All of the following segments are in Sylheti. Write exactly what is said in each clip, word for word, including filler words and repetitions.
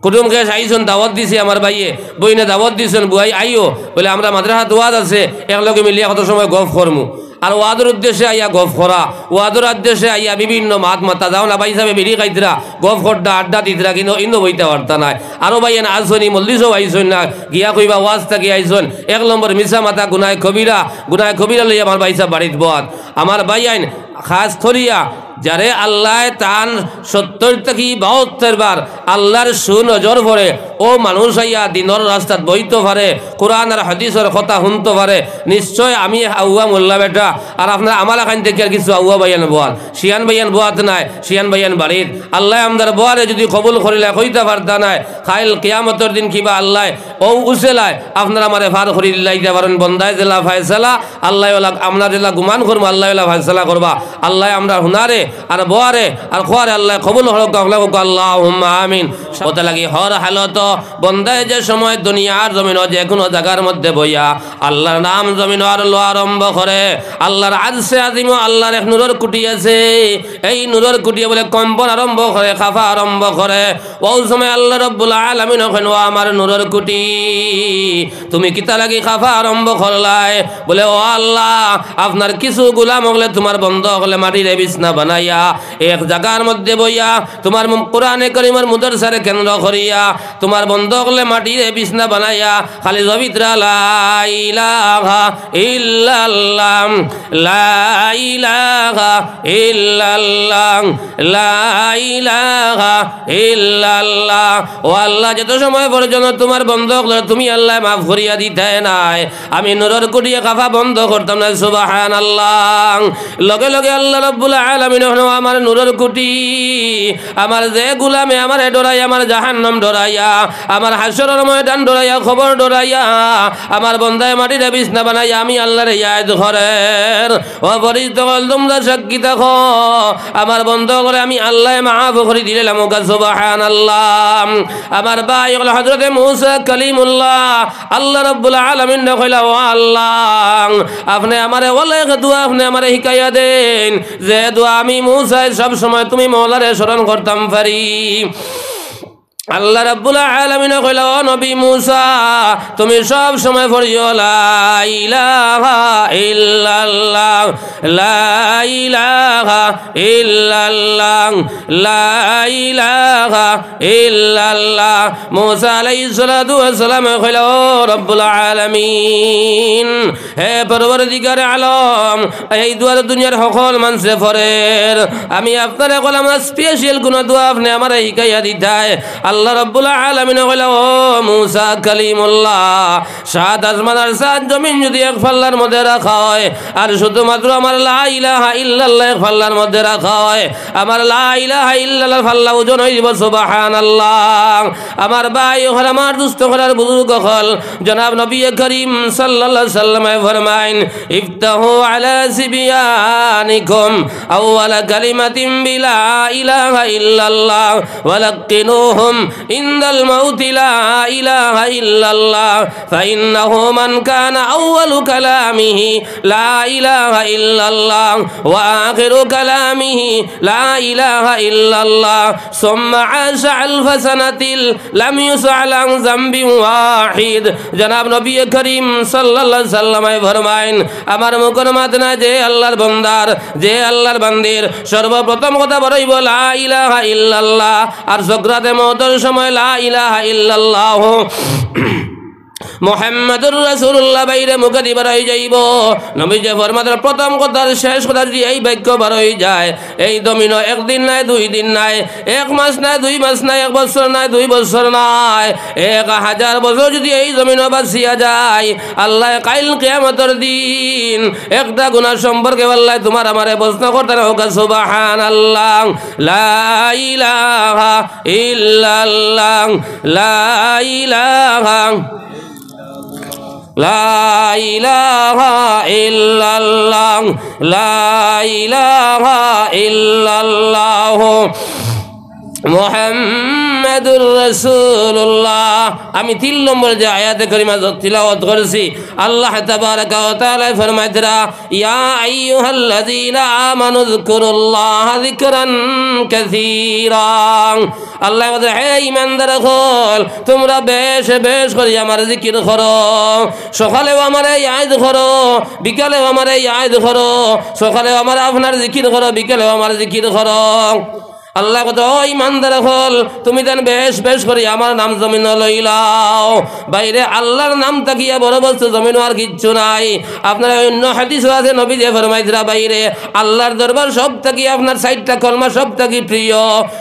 কুটুম কেশ আইছইন, দাওয়াত দিছে আমার ভাইয়ে, বইনে দাওয়াত দিছইন, "বুয়াই আইও।" বলে, "আমরা মাদ্রাসাত ওয়াজ আছে, একলগে মিলিয়া কত সময় গফ করমু।" আর ওয়াজর উদ্দেশ্যে আইয়া গফ করা, ওয়াজর উদ্দেশ্যে আইয়া বিভিন্ন মাত মাতা, যাও না ভাইসাবে বিড়ি খাইতরা, গফ করতা, আড্ডা দিতরা, কিন্তু ইনো বইতা পারতা নায়। আরো ভাইয়াইন আছইন, মজলিসও আইছইন না, গিয়া কইবা ওয়াজ থাকি আইছইন, এক নম্বর মিছা মাতা গুনায় কবিরা, গুনায় কবিরা লইয়া আমার ভাইসাব বাড়িত বওয়াত। আমার ভাইয়াইন খাস করিয়া যারে আল্লায় তান সত্তর থাকি বাহাত্তর বার আল্লার সুনজর পড়ে, অউ মানুষ আইয়া দিনর রাস্তাত বইতো পারে, কুরআন আর হাদিসর কথা হুনতো পারে। নিশ্চয় আমি আউয়া মোল্লা বেটা, আর আপনার আমার এখান থাকি আর কিছু আউয়া ভাইয়াইন বওয়াত, শিয়ান ভাইয়াইন বওয়াত নায়, শিয়ান ভাইয়াইন বাড়িত। আল্লায় আমরার বওয়ারে যুদি কবুল করিলায়, কইতা পারতা নায়, কাইল কিয়ামতর দিন কিবা আল্লায় অউ উসিলায় আপনার আমারে পার করি দিলাইতা পারইন। বন্দায় যেলা ফয়সালা, আল্লায় অলা, আমরা যেলা গুমান করমু, আল্লায় অলা ফয়সালা করবা। আল্লায় আমরার হুনারে আর বওয়ারে আর কওয়ারে আল্লায় কবুল করউক্কা, হকলে কউক্কা, আল্লাহুম্মা আমিন। অতার লাগি হর হালত বন্দায় যে সময় দুনিয়ার জমিনো যে কুনু জাগার মধ্যে বইয়া আল্লার নাম জমিনো আর লওয়া আরম্ভ করে, আল্লার আরশে আজিমো আল্লার এক নূরর কুটি আছে, এই নূরর কুটিয়ে বুলে কম্পন আরম্ভ করে, কাঁপা আরম্ভ করে। অউ সময় আল্লা রাব্বুল আলামিন কইন, "ও আমার নূরর কুটি, তুমি কিতা লাগি কাঁপা আরম্ভ করলায়?" বুলে, "ও আল্লা, আপনার কিছু গুলাম অকলে, তুমার বন্দা অকলে মাটিরে বিছনা বানাইয়া এক জাগার মধ্যে বইয়া তুমার মু-, কুরআনে করিমর মুদরসারে কেন্দ্র করিয়া তুমার বন্দা অকলে মাটিরে বিছনা বানাইয়া খালি জবিতরা লা ইলাহা ইল্লাল্লাহ, লা ইলাহা ইল্লাল্লাহ, লা ইলাহা ইল্লাল্লাহ।" ও আল্লা, যত সময় পর্যন্ত তুমার বন্দা অকলরে তুমি আল্লায় মাফ করিয়া দিতায় নায়, আমি নূরর কুটিয়ে কাঁপা বন্ধ করতাম নায়। সুবহানাল্লাহ। লগে লগে আল্লা রাব্বুল আলামিন কইন, "ও আমার নূরর কুটি, আমার যে গুলামে আমারে ডরাইয়া, আমার জাহান্নাম ডরাইয়া, আমার হাশরর ময়দান ডরাইয়া, কবর ডরাইয়া, আমার বন্দায় মাটিরে বিছনা বানাইয়া আমি আল্লারে ইয়াদ করের।" ও ফিরিস্তা অকল, তুমরা সাক্ষী থাকো, আমার বন্দা অকলরে আমি আল্লায় মাফ করি দিলাইলাম। কউক্কা সুবহানাল্লাহ। আমার ভাই অকল, হযরতে মুসা কালিমুল্লাহ, আল্লা রাব্বুল আলামিনরে কইলা, "ও আল্লা, আপনে আমারে অলা এক দোয়া আপনে আমারে হিকাইয়া দেইন, যে দোয়া আমি মুসায় সব সময় তুমি মওলারে স্মরণ করতাম পারি।" আল্লা রাব্বুল আলামিনে কইলা, "ও নবী মুসা, তুমি সব সময় পড়িও, লা ইলাহা ইল্লাল্লাহ, লা ইলাহা ইল্লাল্লাহ, লা ইলাহা ইল্লাল্লাহ।" মুসা আলাইহিস সালাতু ওয়াস সালামে কইলা, "ও রব্বুল আলামিন, হে পরওয়ারদিগারে আলম, এই দোয়া তো দুনিয়ার হকল মানষে পড়ের, আমি আপনারে কইলাম না, special কুনু দোয়া আপনে আমারে হিকাইয়া দিতায়।" আল্লা রাব্বুল আলামিনে কইলা, "ও মুসা কালিমুল্লাহ, সাত আসমান আর সাত জমিন যুদি এক পাল্লার মধ্যে রাখা অয়, আর শুধুমাত্র আমার লা ইলাহা ইল্লাল্লাহ এক পাল্লার মধ্যে রাখা অয়, আমার লা ইলাহা ইল্লাল্লাহর পাল্লা ওজন অইযিবো।" সুবহানাল্লাহ। আমার ভাই অকল, আমার দুস্ত অকল, আর বুজুর্গ অকল, জনাব নবী করিম সাল্লাল্লাহু আলাইহি ওয়াসাল্লামে ফরমাইন, "ইফতাহু আলা সিবিয়ানিকুম আউয়ালা কালিমাতিন বিলা ইলাহা ইল্লাল্লাহ ওয়া লাক্কিনুহুম ইনদাল মাউতি লা ইলাহা ইল্লাল্লাহ, ফাইন্নাহু মান কানা আউয়ালু কালামিহি লা ইলাহা ইল্লাল্লাহ ওয়া আখিরু কালামিহি লা ইলাহা ইল্লাল্লাহ, সুম্মা আশা আলফা সানাতিল লাম ইউসআল আন যামবিন ওয়াহিদ।" জনাব নবী করিম সাল্লাল্লাহু আলাইহি ওয়াসাল্লামে ফরমাইন, আমার মুখর মাত না, যে আল্লাহর বন্দার, যে আল্লাহর বান্দির সর্বপ্রথম কথা বার অইবো লা ইলাহা ইল্লাল্লাহ, আর সকরাতে মউতর সময় লা ইলাহা ইল্লাল্লাহ মুহাম্মাদুর রাসূলুল্লাহ বাইরে মুখেদি বার অইযাইবো। নবীজি ফরমাইন, প্রথম কথা আর শেষ কথা যুদি এই বাক্য বার অইযায়, এই জমিনো একদিন নায়, দুইদিন নায়, এক মাস নায়, দুই মাস নায়, এক বছর নায়, দুই বছর নায়, এক হাজার বছর যুদি এই জমিনো বাঁচিয়া যায়, আল্লায় কাইল কিয়ামতর দিন একটা গুনা সম্পর্কে আল্লায় তুমার আমারে প্রশ্ন করতা নায়। কউক্কা সুবহানাল্লাহ। লা ইলাহা ইল্লাল্লাহ, লা ইলাহা, লা ইলাহা ইল্লাল্লাহ, লা ইলাহা ইল্লাল্লাহ। মুহাম্মাদুর রাসূলুল্লাহ। আমি তিন নম্বর যে আয়াতে করিমা তিলাওয়াত করছি, আল্লাহ তাবারাকা ওয়া তাআলা ফরমাইতরা, ইয়া আইয়ুহাল্লাযীনা আমানু যকুরুল্লাহা যিকরান কাসীরা। আল্লাহ বলে, হে ইমানদার অকল, তোমরা বেশ বেশ করি আমার জিকির করো, সকালেও আমারে ইয়াদ করো, বিকালেও আমারে ইয়াদ করো, সকালেও আমার আপনার জিকির করো, বিকালেও আমার জিকির করো। আল্লাহ কত, ও ইমানদার অকল, তুমি যেন বেশ বেশ করি আমার নাম জমিনো লইলাও। ভাইরে, আল্লাহর নাম থাকিয়া বড় বস্তু জমিনো আর কিচ্ছু নাই। আপনারা অন্য হাদিসও আছে, নবীজি ফরমাইতরা, ভাইরে, আল্লাহর দরবার সব থাকি আপনার চাইরটা কলমা সব থাকি প্রিয়।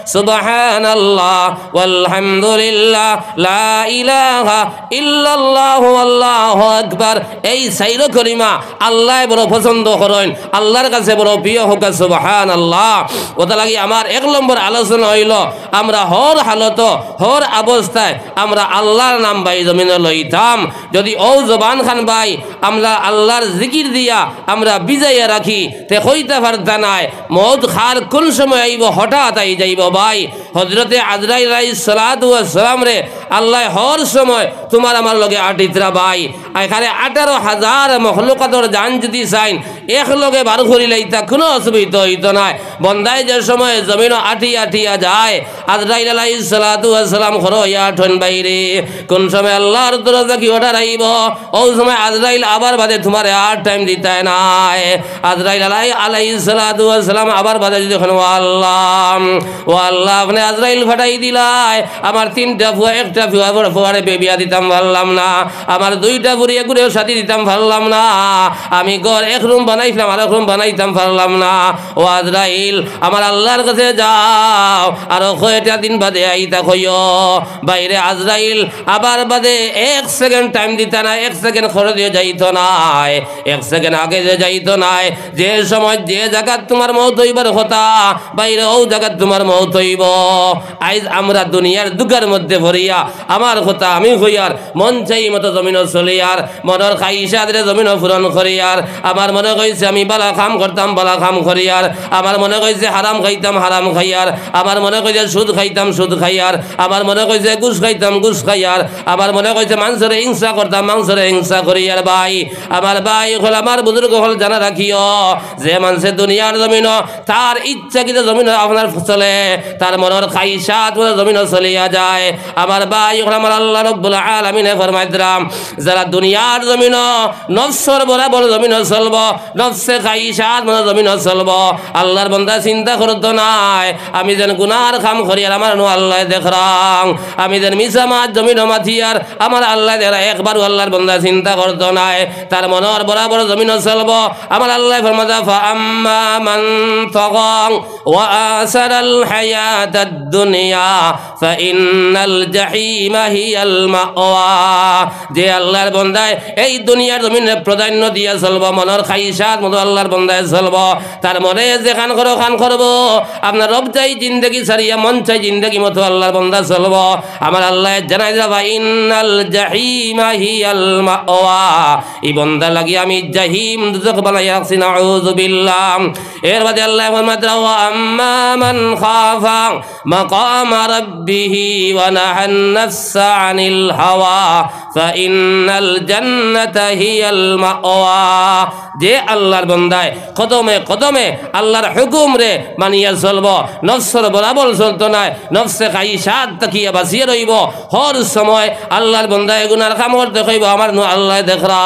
সুবহানাল্লাহ, ওয়ালহামদুলিল্লাহ, লা ইলাহা ইল্লাল্লাহু, আল্লাহু আকবার। এই চাইর কলিমা আল্লায় বড় পছন্দ করইন, আল্লাহর কাছে বড় প্রিয়। কউক্কা সুবহানাল্লাহ। অতার লাগি আমার এক নম্বর আলোচনা অইলো, আমরা হর হালতো, হর অবস্থায় আমরা আল্লাহর নাম ভাই জমিনো লইতাম। যদি অউ জবান খান ভাই আমরা আল্লাহর জিকির দিয়া আমরা ভিজাইয়া রাখি, তে কইতা পারতা নায় মউত কার কুন সময় আইবো, হঠাৎ আই যাইবো ভাই। হযরতে আজরাইল আলাইহিস সালাতু ওয়াস সালামরে আল্লায় হর সময় তুমার আমার লগে আটিতরা ভাই। এখানে আঠারো হাজার মখলুকাতর জান যদি চাইন একলগে বার করিলাইতা, কুনু অসুবিধা অইতো নায়। বন্দায় যে সময় জমিনো আটিয়া আটিয়া যায়, আজরাইল আলাইহিস সালাতু ওয়াস সালাম খড়ো অইয়া আটইন, ভাইরে, কুন সময় আল্লাহর তরফ থাকি order আইবো, অউ সময় আজরাইল আবার বাদে তুমারে আর time দিতায় নায়। আজরাইল আলাই-, আলাইহিস সালাতু ওয়াস সালাম আবার বাদে যদি কইন, "ও আল্লাহ, ও আল্লাহ, আপনে আজরাইল পাঠাই দিলায়, আমার তিনটা পুয়া, একটা পুয়া, পুয়ারে বিয়া দিতাম পারলাম না, আমার দুইটা পুরি এগুরেও শাদি দিতাম পারলাম না, আমি ঘর এক room বানাইছলাম, আরক room বানাইতাম পারলাম না। ও আজরাইল, আমার আল্লাহর কাছে যাও, আরো কয়টা দিন বাদে আইতা কইও।" ভাইরে, আজরাইল আবার বাদে এক second time দিতা নায়, এক second খড়ো দিয়া যাইতো নায়, এক second আগে দিয়া যাইতো নায়। যে সময় যে জাগাত তুমার মউত অইবার কথা, ভাইরে, অউ জাগাত তুমার মউত অইবো। আইজ আমরা দুনিয়ার দুগার মধ্যে পড়িয়া, আমার কথা আমি কইয়ার, মন চাই মতো জমিনো চলিয়ার, মনর খাইশাতরে জমিনো পূরণ করিয়ার। আমার মনে কইছে আমি বালা কাম করতাম, বালা কাম করিয়ার। আমার মনে কইছে হারাম খাইতাম, হারাম খাইয়ার। আমার মনে কইছে সুদ খাইতাম, সুদ খাইয়ার। আমার মনে কইছে ঘুষ খাইতাম, ঘুষ খাইয়ার। আমার মনে কইছে মানষরে হিংসা করতাম, মানষরে হিংসা করিয়ার। ভাই, আমার ভাই অকল, আমার বুজুর্গ অকল, জানা রাখিও, যে মানষে দুনিয়ার জমিনো তার ইচ্ছাকৃত জমিনো আপনার চলে, তার মনর খাইশাত মতো জমিনো চলিয়া যায়। আমার ভাই অকল, আমার আল্লাহ রব্বুল আলামিনে ফরমাইতরা, যারা দুনিয়ার জমিনো নফসর বরাবর জমিনো চলবো, নফসে খাইশাত মতো জমিনো চলবো, আল্লাহর বন্দা চিন্তা করতো নায়, আমি যেন গুনার কাম করিয়ার, আমার নু আল্লায় দেখরাম, আমি যেন মিছা মাত জমিনো মাতিয়ার, আমার আল্লায় দেখরা। একবারও আল্লাহর বন্দা চিন্তা করতো নায়, তার মনর বরাবর জমিনো চলবো। আমার আল্লায় ফরমাইতরা, "ফাআম্মা মান তাগা ওয়া আসারাল হায়াতাদ দুনিয়া ফাইন্নাল জাহিমা হিয়াল মাওয়া।" যে আল্লাহর বন্দায় এই দুনিয়ার জমিনে প্রাধান্য দিয়া চলবো, মনর খাইশাত মতো আল্লাহর বন্দায় চলবো, তার মনে যেখান করো খান করবো, আপনার রব চাই জিন্দেগি ছাড়িয়া মন চাই জিন্দেগি মতো আল্লাহর বন্দা চলবো। আমার আল্লায় জানাইতরা, "ফাইন্নাল জাহিমা হিয়াল মাওয়া।" ই বন্দা লাগি আমি জাহিম দুজখ বানাইয়া রাখছি, নাউযুবিল্লাহ। এর বাদে আল্লায় ফরমাইতরা, "ওয়া আম্মা মান খাফা মাকামা রাব্বিহি ওয়া নাহান নাফসা আনিল হাওয়া ফাইন্নাল জান্নাতা হিয়াল মাওয়া।" যে আল্লাহর বন্দায় কদমে কদমে আল্লাহর হুকুমরে মানিয়া চলবো, নফসর বরাবর চলতো নায়, নফসে খাইশাত থাকিয়া বাচিয়া রইবো। হর সময় আল্লাহর বন্দায় গুনার কাম করতে কইবো, "আমার নু আল্লায় দেখরা,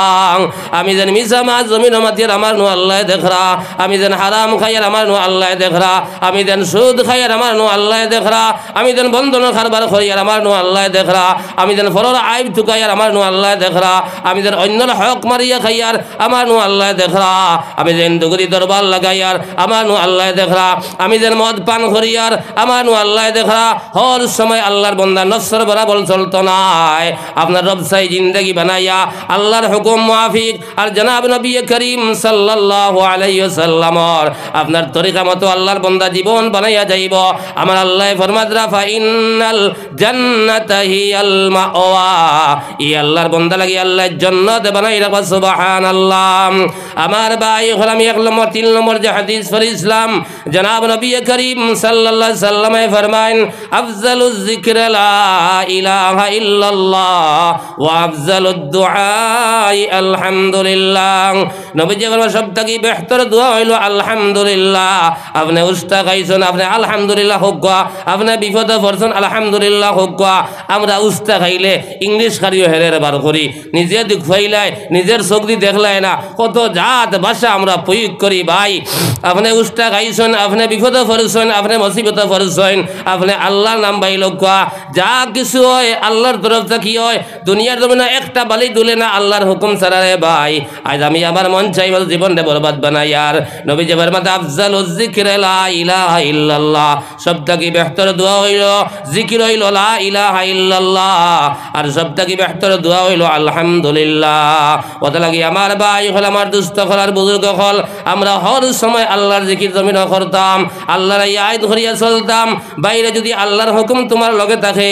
আমি যেন মিছা মাত জমিনো মাতিয়ার, আমার নু আল্লায় দেখরা, আমি যেন হারাম খাইয়ার, আমার নু আল্লায় দেখরা, আমি যেন সুদ খাইয়ার, আমার নু আল্লায় দেখরা, আমি যেন বন্ধনর কারবার করিয়ার, আমার নু আল্লায় দেখরা, আমি যেন পরর আইব তুকাইয়ার, আমার নু আল্লায় দেখরা, আমি যেন অইন্যর হক মারিয়া খাইয়ার, আমার নু আল্লায় দেখরা, আমি যেন দুগুরি দরবার লাগাইয়ার, আমার নু আল্লায় দেখরা, আমি যেন মদ পান করিয়ার, আমার নু আল্লায় দেখরা।" হর সময় আল্লাহর বন্দা নফসর বরাবর চলতো নায়। আপনার রব চাই জিন্দেগি বানাইয়া আল্লাহর হুকুম মুআফিক আর জনাব নবী করিম সাল্লাল্লাহু আলাইহি ওয়াসাল্লামর আপনার তরিকা মতো আল্লাহর বন্দা জীবন বানাইয়া যাইবো। আমার আল্লায় ফরমাইতরা, "ফাইন্নাল জান্নাতা হিয়াল মাওয়া।" ই আল্লাহর বন্দা লাগি আল্লায় জন্নত বানাই রাখবা। সুবহানাল্লাহ। আমার ভাই অকল, আমি এক নম্বর, তিন নম্বর যে হাদিস পড়ছিলাম, জনাব নবী করিম সাল্লাল্লাহু আলাইহি ওয়াসাল্লামে ফরমাইন, "আফজালুজ যিকরি লা ইলাহা ইল্লাল্লাহ ওয়া আফজালুদ দুআই আলহামদুলিল্লাহ।" নবীজি ফরমাইন, "সব থাকি বেহতর দোয়া অইলো আলহামদুলিল্লাহ।" আপনে উস্তা খাইছইন, আপনে আলহামদুলিল্লাহ কউক্কা। আপনে বিপদো পড়ছইন, আলহামদুলিল্লাহ কউক্কা। আমরা উস্তা খাইলে ইংলিশ খারিও হেরের বার করি। নিজে দুখ পাইলায়, নিজর চউখদি দেখলায় না, কত জাত ভাষা আমরা প্রয়োগ করি ভাই। আপনে উস্তা খাইছইন, আপনে বিপদো পড়ছইন, আপনে মুসিবতো পড়ছইন, আপনে আল্লার নাম লউক্কা। যা কিছু অয় আল্লার তরফ থাকি অয়। দুনিয়ার জমিনো একটা বালি ডুলে না আল্লার হুকুম ছাড়া রে ভাই। আইজ আমি আমার মন চাইবার জীবনরে বরবাদ বানাইয়ার। নবীজি ফরমাইন, "আফজালুজ যিকরি লা ইলাহা ইল্লাল্লাহ।" সব থাকি বেহতর দোয়া অইলো, জিকির অইলো লা ইলাহা ইল্লাল্লাহ, আর সব থাকি বেহতর দোয়া অইলো আলহামদুলিল্লাহ। অতার লাগি আমার ভাই অকল, আমার দোস্ত অকল, আর বুজুর্গ অকল, আমরা হর সময় আল্লার জিকির জমিনো করতাম, আল্লারে ইয়াদ করিয়া চলতাম। ভাইরে, যুদি আল্লার হুকুম তুমার লগে থাকে,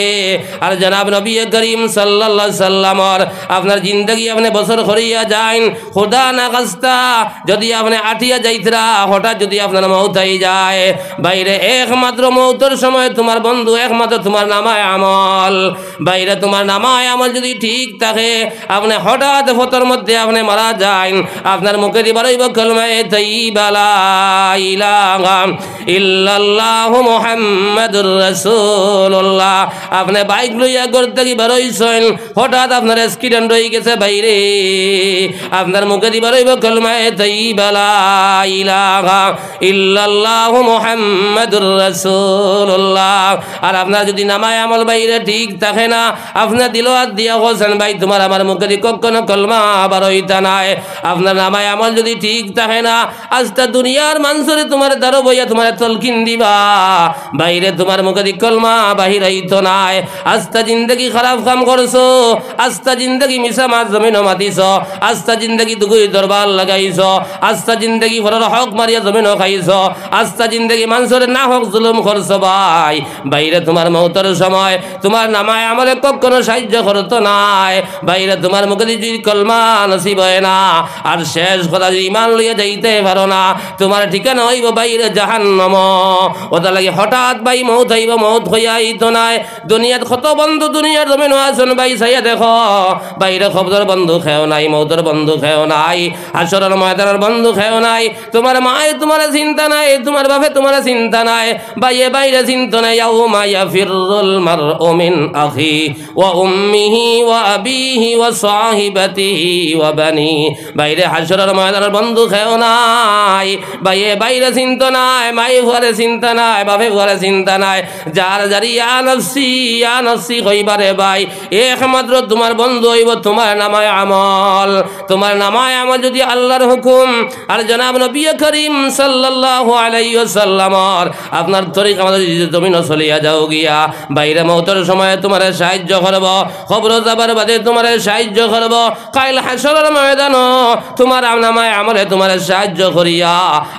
আর জনাব নবী করিম সাল্লাল্লাহু আলাইহি ওয়াসাল্লামর আপনার জিন্দেগি আপনে বসর করিয়া যাইন, খুদা না খাস্তা যুদি আপনে আটিয়া যাইতরা, হঠাৎ যুদি আপনার মউত আই যায়, ভাইরে, একমাত্র মউতর সময় তুমার বন্ধু একমাত্র তুমার নামায় আমল। ভাইরে, তুমার নামায় আমল যুদি ঠিক থাকে, আপনে হঠাৎ পথর মধ্যে আপনে মারা যাইন, আপনার মুখেদি বারইবো কলমায়ে তৈয়বা, লা ইলাহা ইল্লাল্লাহু মুহাম্মাদুর রাসূলুল্লাহ। আপনে বাইক লইয়া ঘর থাকি বারইছইন, হঠাৎ আপনার accident অইগেছে ভাইরে, আপনার মুখেদি বারইবো কলমায়ে তৈয়বা, লা ইলাহা ইল্লাল্লাহু মুহাম্মাদুর রাসূলুল্লাহ। আর আপনার যুদি নামায় আমল ভাইরে ঠিক থাকে না, আপনার দিলো আত দিয়া কইছইন, ভাই, তুমার আমার মুখেদি কখনো কলমা বারইতা নায়। আপনার নামায় আমল যুদি ঠিক থাকে না, আস্তা দুনিয়ার মানষরে তুমার দ্বারো বইয়া তুমারে তলকিন দিবা, ভাইরে, তুমার মুখেদি কলমা বাহির অইতো নায়। আস্তা জিন্দেগি খারাপ কাম করছো, আস্তা জিন্দেগি মিছা মাত জমিনো মাতিছো, আস্তা জিন্দেগি দুগুই দরবার লাগাইছো, আস্তা জিন্দেগি পরর হক মারিয়া জমিনো খাইছো, আস্তা জিন্দেগি মানষরে নাহক জুলুম করছো ভাই। ভাইরে, তুমার মউতর সময় তুমার নামায় আমলে কখনো সাহায্য করতো নায়। ভাইরে, তুমার মুখেদি যুদি কলমা নসিব অয় না, আর শেষ কথা যুদি ইমান লইয়া যাইতে পারো না, তুমার ঠিকানা অইবো ভাইরে জাহান্নামো। অতার লাগি হঠাৎ ভাই মউত আইবো, মউত কইয়া আইতো নায়। দুনিয়াত কত বন্ধু দুনিয়ার জমিনো আছইন ভাই, চাইয়া দেখো, ভাইরে, কবরর বন্ধু কেউ নাই, মউতর বন্ধু কেউ নাই, হাশরর ময়দানর বন্ধু কেউ নাই। তুমার মায়ে তুমারে চিন্তা নায়, তুমার বাপে তুমারে চিন্তা নায়, ভাইয়ে ভাইরে চিন্তা নায়। ইয়াউমা ইয়াফিররুল মারউ মিন আখিহি ওয়া উম্মিহি ওয়া আবিহি ওয়া সাহিবাতিহি ওয়া বানিহি। ভাইরে, হাশরর ময়দানর বন্ধু কেউ নাই। ভাইয়ে ভাইরে চিন্তা নায়, মায়ে ফুয়ারে চিন্তা নায়, বাপে ফুয়ারে চিন্তা নায়। যার যার ইয়া নফসি, ইয়া নফসি কইবারে ভাই, একমাত্র তুমার বন্ধু অইবো তুমার নামায় আমল। তুমার নামায় আমল যুদি আল্লার হুকুম আর জনাব নবী করিম সাল্লাল্লাহু আলাইহি ওয়াসাল্লামর আপনার তরিকা মতো যুদি জমিনো চলিয়া যাও গিয়া, ভাইরে, মউতর সময় তুমারে সাহায্য করবো, কবরো যাবার বাদে তুমারে সাহায্য করবো, কাইল হাশরর ময়দানো তুমার আম-, নামায় আমলে তুমারে সাহায্য করিয়া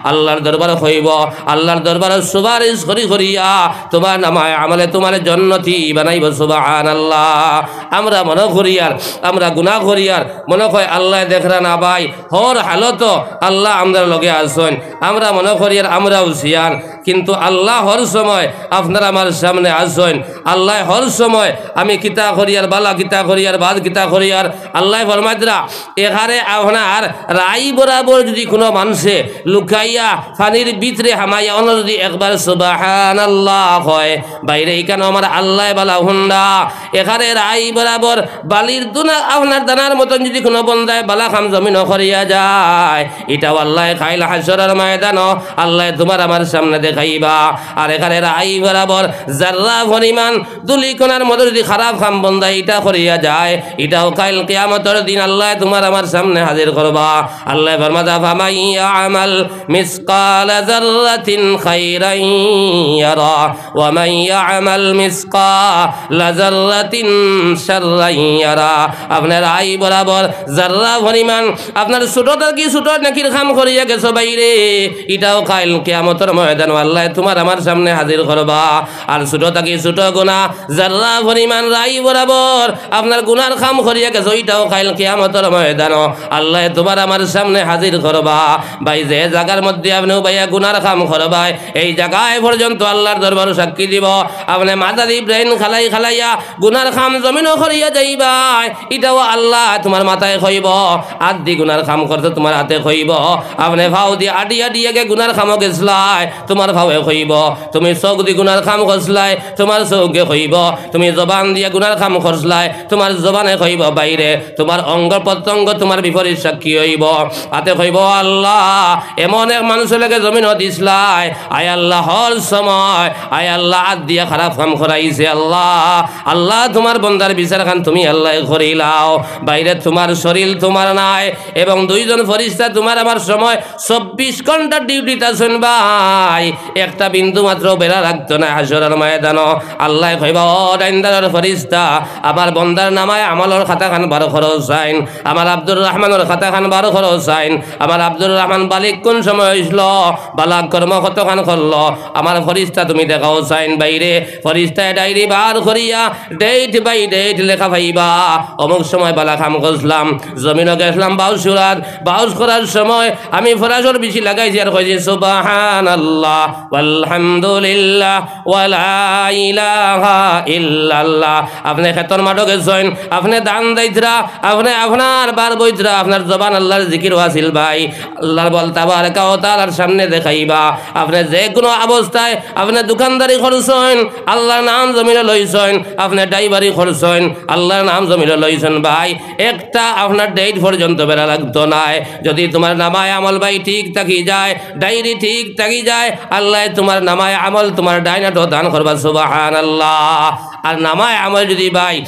আল্লার দরবারো কইবো, আল্লার দরবারো সুপারিশ করি করিয়া তুমার নামায় আমলে তুমারে জন্নতি বানাইবো। সুবহানাল্লাহ। আমরা মনো করিয়ার, আমরা গুনা করিয়ার, মনো কয় আল্লায় দেখরা না ভাই, হর হালতো আল্লা আমরার লগে আছইন। আমরা মনো করিয়ার আমরাউ হুশিয়ার, কিন্তু আল্লা হর সময় আপনার আমার সামনে আছইন। আল্লায় হর সময় আমি কিতা করিয়ার, বালা কিতা করিয়ার, বাদ কিতা করিয়ার, আল্লায় ফরমাইতরা, এখানে আপনার রাই বরাবর যুদি কুনু মানষে লুকাইয়া পানির ভিতরে হামাইয়া অনো যুদি একবার সুবহানাল্লাহ কয়, ভাইরে, ইখানো আমার আল্লায় বালা হুনরা। এখানে রাই বরাবর বালির দুনা আপনার দানার মতন যুদি কুনু বন্দায় বালা কাম জমিনো করিয়া যায়, ইটাও আল্লায় কাইল হাশরর ময়দানো আল্লায় তুমার আমার সামনে দেখাইবা। আর এখানে রাই বরাবর জাররা পরিমাণ ধুলিকণার মতো যুদি খারাপ কাম বন্দায় ইটা করিয়া যায়, ইটাও কাইল কিয়ামতর দিন আল্লায় তুমার আমার সামনে হাজির করবা। আল্লায় ফরমাইতরা, "ফামান ইয়ামাল মিসকালা যাররাতিন খাইরান ইয়ারা, ওয়া মান ইয়ামাল মিসকালা যাররাতিন শাররান ইয়ারা।" আপনার রাই বরাবর জাররা পরিমাণ আপনার ছোট থাকি ছোট নেকির কাম করিয়া গেছো ভাইরে, ইটাও কাইল কিয়ামতর ময়দানো আল্লায় তুমার আমার সামনে হাজির করবা। আর ছোট থাকি ছোট গুনা, জাররা পরিমাণ রাই বরাবর আপনার গুনার কাম করিয়া গেছো, ইটাও কাইল কিয়ামতর ময়দানো আল্লায় তুমার আমার সামনে হাজির করবা। ভাই, যে জাগার মধ্যে আপনে উবাইয়া গুনার কাম করবায়, এই জাগায় পর্যন্ত আল্লার দরবার সাক্ষী দিব। আপনে মাজার ইব্রাহিম খালাই খালাইয়া গুনার কাম জমিনো করিয়া যাইবায়, ইটাও আল্লায় তুমার মাথায় কইবো। আত দি গুনার কাম করছো, তুমার আতে কইবো। আপনে পাও দি আডি আডি আগে গুনার কামো গেছলায়, তুমার পাওয়ে কইবো। তুমি চউখ দি গুনার কাম করছলায়, তুমার চউখে কইবো। তুমি জবান দিয়া গুনার কাম করছলায়, তুমার জবানে কইবো। ভাইরে, তুমার অঙ্গ প্রত্যঙ্গ তুমার বিপরীত সাক্ষী অইবো। আতে কইবো, "আল্লাহ, এমন এক মানুষর লগে জমিনো দিছলায়, আয় আল্লাহ, হর সময়, আয় আল্লাহ, আত দিয়া খারাপ কাম করাইছে। আল্লাহ, আল্লাহ, তুমার বন্দার বিচারখান তুমি আল্লায় করিলাও।" ভাইরে, তুমার শরীর তুমার নায়, এবং দুইজন ফরিস্তা তুমার আমার সময় চব্বিশ ঘন্টা ডিউটিত আছইন ভাই। একটা বিন্দু মাত্র বেড়া লাগতো না হাশরর ময়দানো। আল্লায় কইবা, "ও ডাইনদারর ফরিস্তা, আমার বন্দার নামায় আমলর খাতাখান বার করো চাইন, আমার আব্দুর রহমানর খাতাখান বার করো চাইন, আমার আব্দুর রহমান বালিগ কোন সময় অইছলো, বালা কর্ম কতখান করলো, আমার ফরিস্তা তুমি দেখাও চাইন।" ভাইরে, ফরিস্তায় ডায়েরি বার করিয়া date by date লেখা পাইবা। অমুক সময় বালা কাম করছলাম, জমিনো গেছলাম বাউশ করার, বাউশ করার সময় আমি ফরাশর বিচি লাগাইছি আর কইছি, "সুবহানাল্লাহ, ওয়ালহামদুলিল্লাহ, ওয়ালা ইলাহা ইল্লাল্লাহ।" আপনে খেতর মাঠো গেছইন, আপনে ধান দাইতরা, আপনে আপনার বার বইতরা, আপনার জবান আল্লার জিকিরো আছিল ভাই। আল্লার বল তাবারাকা ওয়া তাআলার সামনে দেখাইবা। আপনে যে কুনু অবস্থায় আপনে দোকানদারি করছইন, আল্লার নাম জমিনো লইছইন, আপনে ড্রাইভারি করছইন, আল্লার নাম জমিনো লইছইন ভাই, একটা আপনার date পর্যন্ত বেড়া লাগতো নায়। যদি তুমার নামায় আমল ভাই ঠিক থাকি যায়, ডায়েরি ঠিক থাকি যায়, আল্লায় তুমার নামায় আমল তুমার ডাইন আতো দান করবা, সুবহানাল্লাহ। আর নামায় আমল যদি ভাই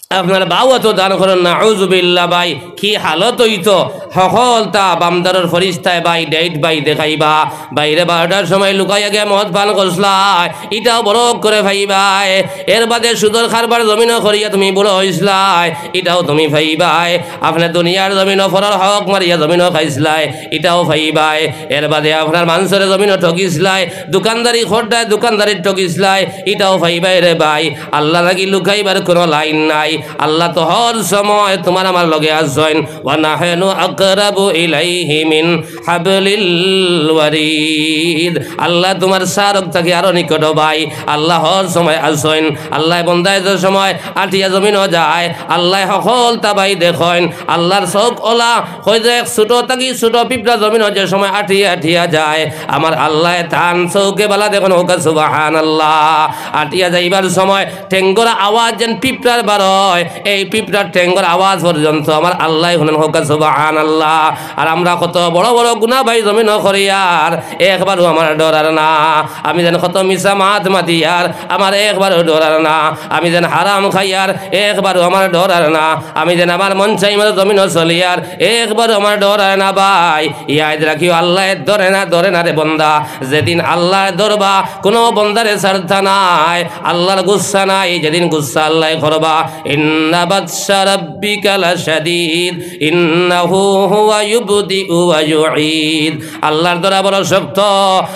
আপনার বাউ আতো দান করইন, নাউজুবিল্লাহ ভাই, কি হালত অইতো? হকলতা বামদারর ফরিস্তায় ভাই date by দেখাইবা। ভাইরে, বারোটার সময় লুকাইয়া গিয়া মদ পান করছলায়, ইটাও বরক করে পাইবায়। এর বাদে সুদর কারবার জমিনো করিয়া তুমি বুড়া অইছলায়, ইটাও তুমি পাইবায়। আপনে দুনিয়ার জমিনো পরর হক মারিয়া জমিনো খাইছলায়, ইটাও পাইবায়। এর বাদে আপনার মানষরে জমিনো ঠগিছলায়, দোকানদারি কররায় দোকানদারিত ঠগিছলায়, ইটাও পাইবায় রে ভাই। আল্লার লাগি লুকাইবার কুনু লাইন নাই। আল্লা তো হর সময় তুমার আমার লগে আছইন। "ওয়া নাহনু আকরাবু ইলাইহি মিন হাবলিল ওয়ারিদ।" আল্লা তুমার চারক থাকি আরো নিকট ভাই। আল্লা হর সময় আছইন। আল্লায় বন্দায় যে সময় আটিয়া জমিনো যায়, আল্লায় হকলতা ভাই দেখইন। আল্লার চউখ অলা, কয় যে এক ছোট থাকি ছোট পিঁপড়া জমিনো যে সময় আটিয়া আটিয়া যায়, আমার আল্লায় তান চউখে বালা দেখইন, কউক্কা সুবহানাল্লাহ। আটিয়া যাইবার সময় ঠেঙ্গর আওয়াজ যেন পিঁপড়ার বারয়, এই পিঁপড়ার ঠেঙ্গর আওয়াজ পর্যন্ত আমার আল্লায় হুনইন, কউক্কা সুবহানাল্লাহ। আর আমরা কত বড় বড় গুনা ভাই জমিনো করিয়ার, একবারও আমার ডরার না। আমি যেন কত মিছা মাত মাতিয়ার, আমার একবারও ডরার না। আমি যেন হারাম খাইয়ার, একবারও আমার ডরার না। আমি যেন আমার মন চাই মতো জমিনো চলিয়ার, একবারও আমার ডরার না ভাই। ইয়াদ রাখিও, আল্লায় ধরে না, ধরে না রে বন্দা। যেদিন আল্লায় ধরবা, কুনু বন্দারে ছাড়তা নায়। আল্লার গুসা নাই, যেদিন গুসা আল্লায় করবা। ইন্না বাতশা রাব্বিকা লাশাদীদ, ইন্নাহু হুয়া ইউবদিউ ওয়া ইউঈদ। আল্লার ধরা বড় শক্ত।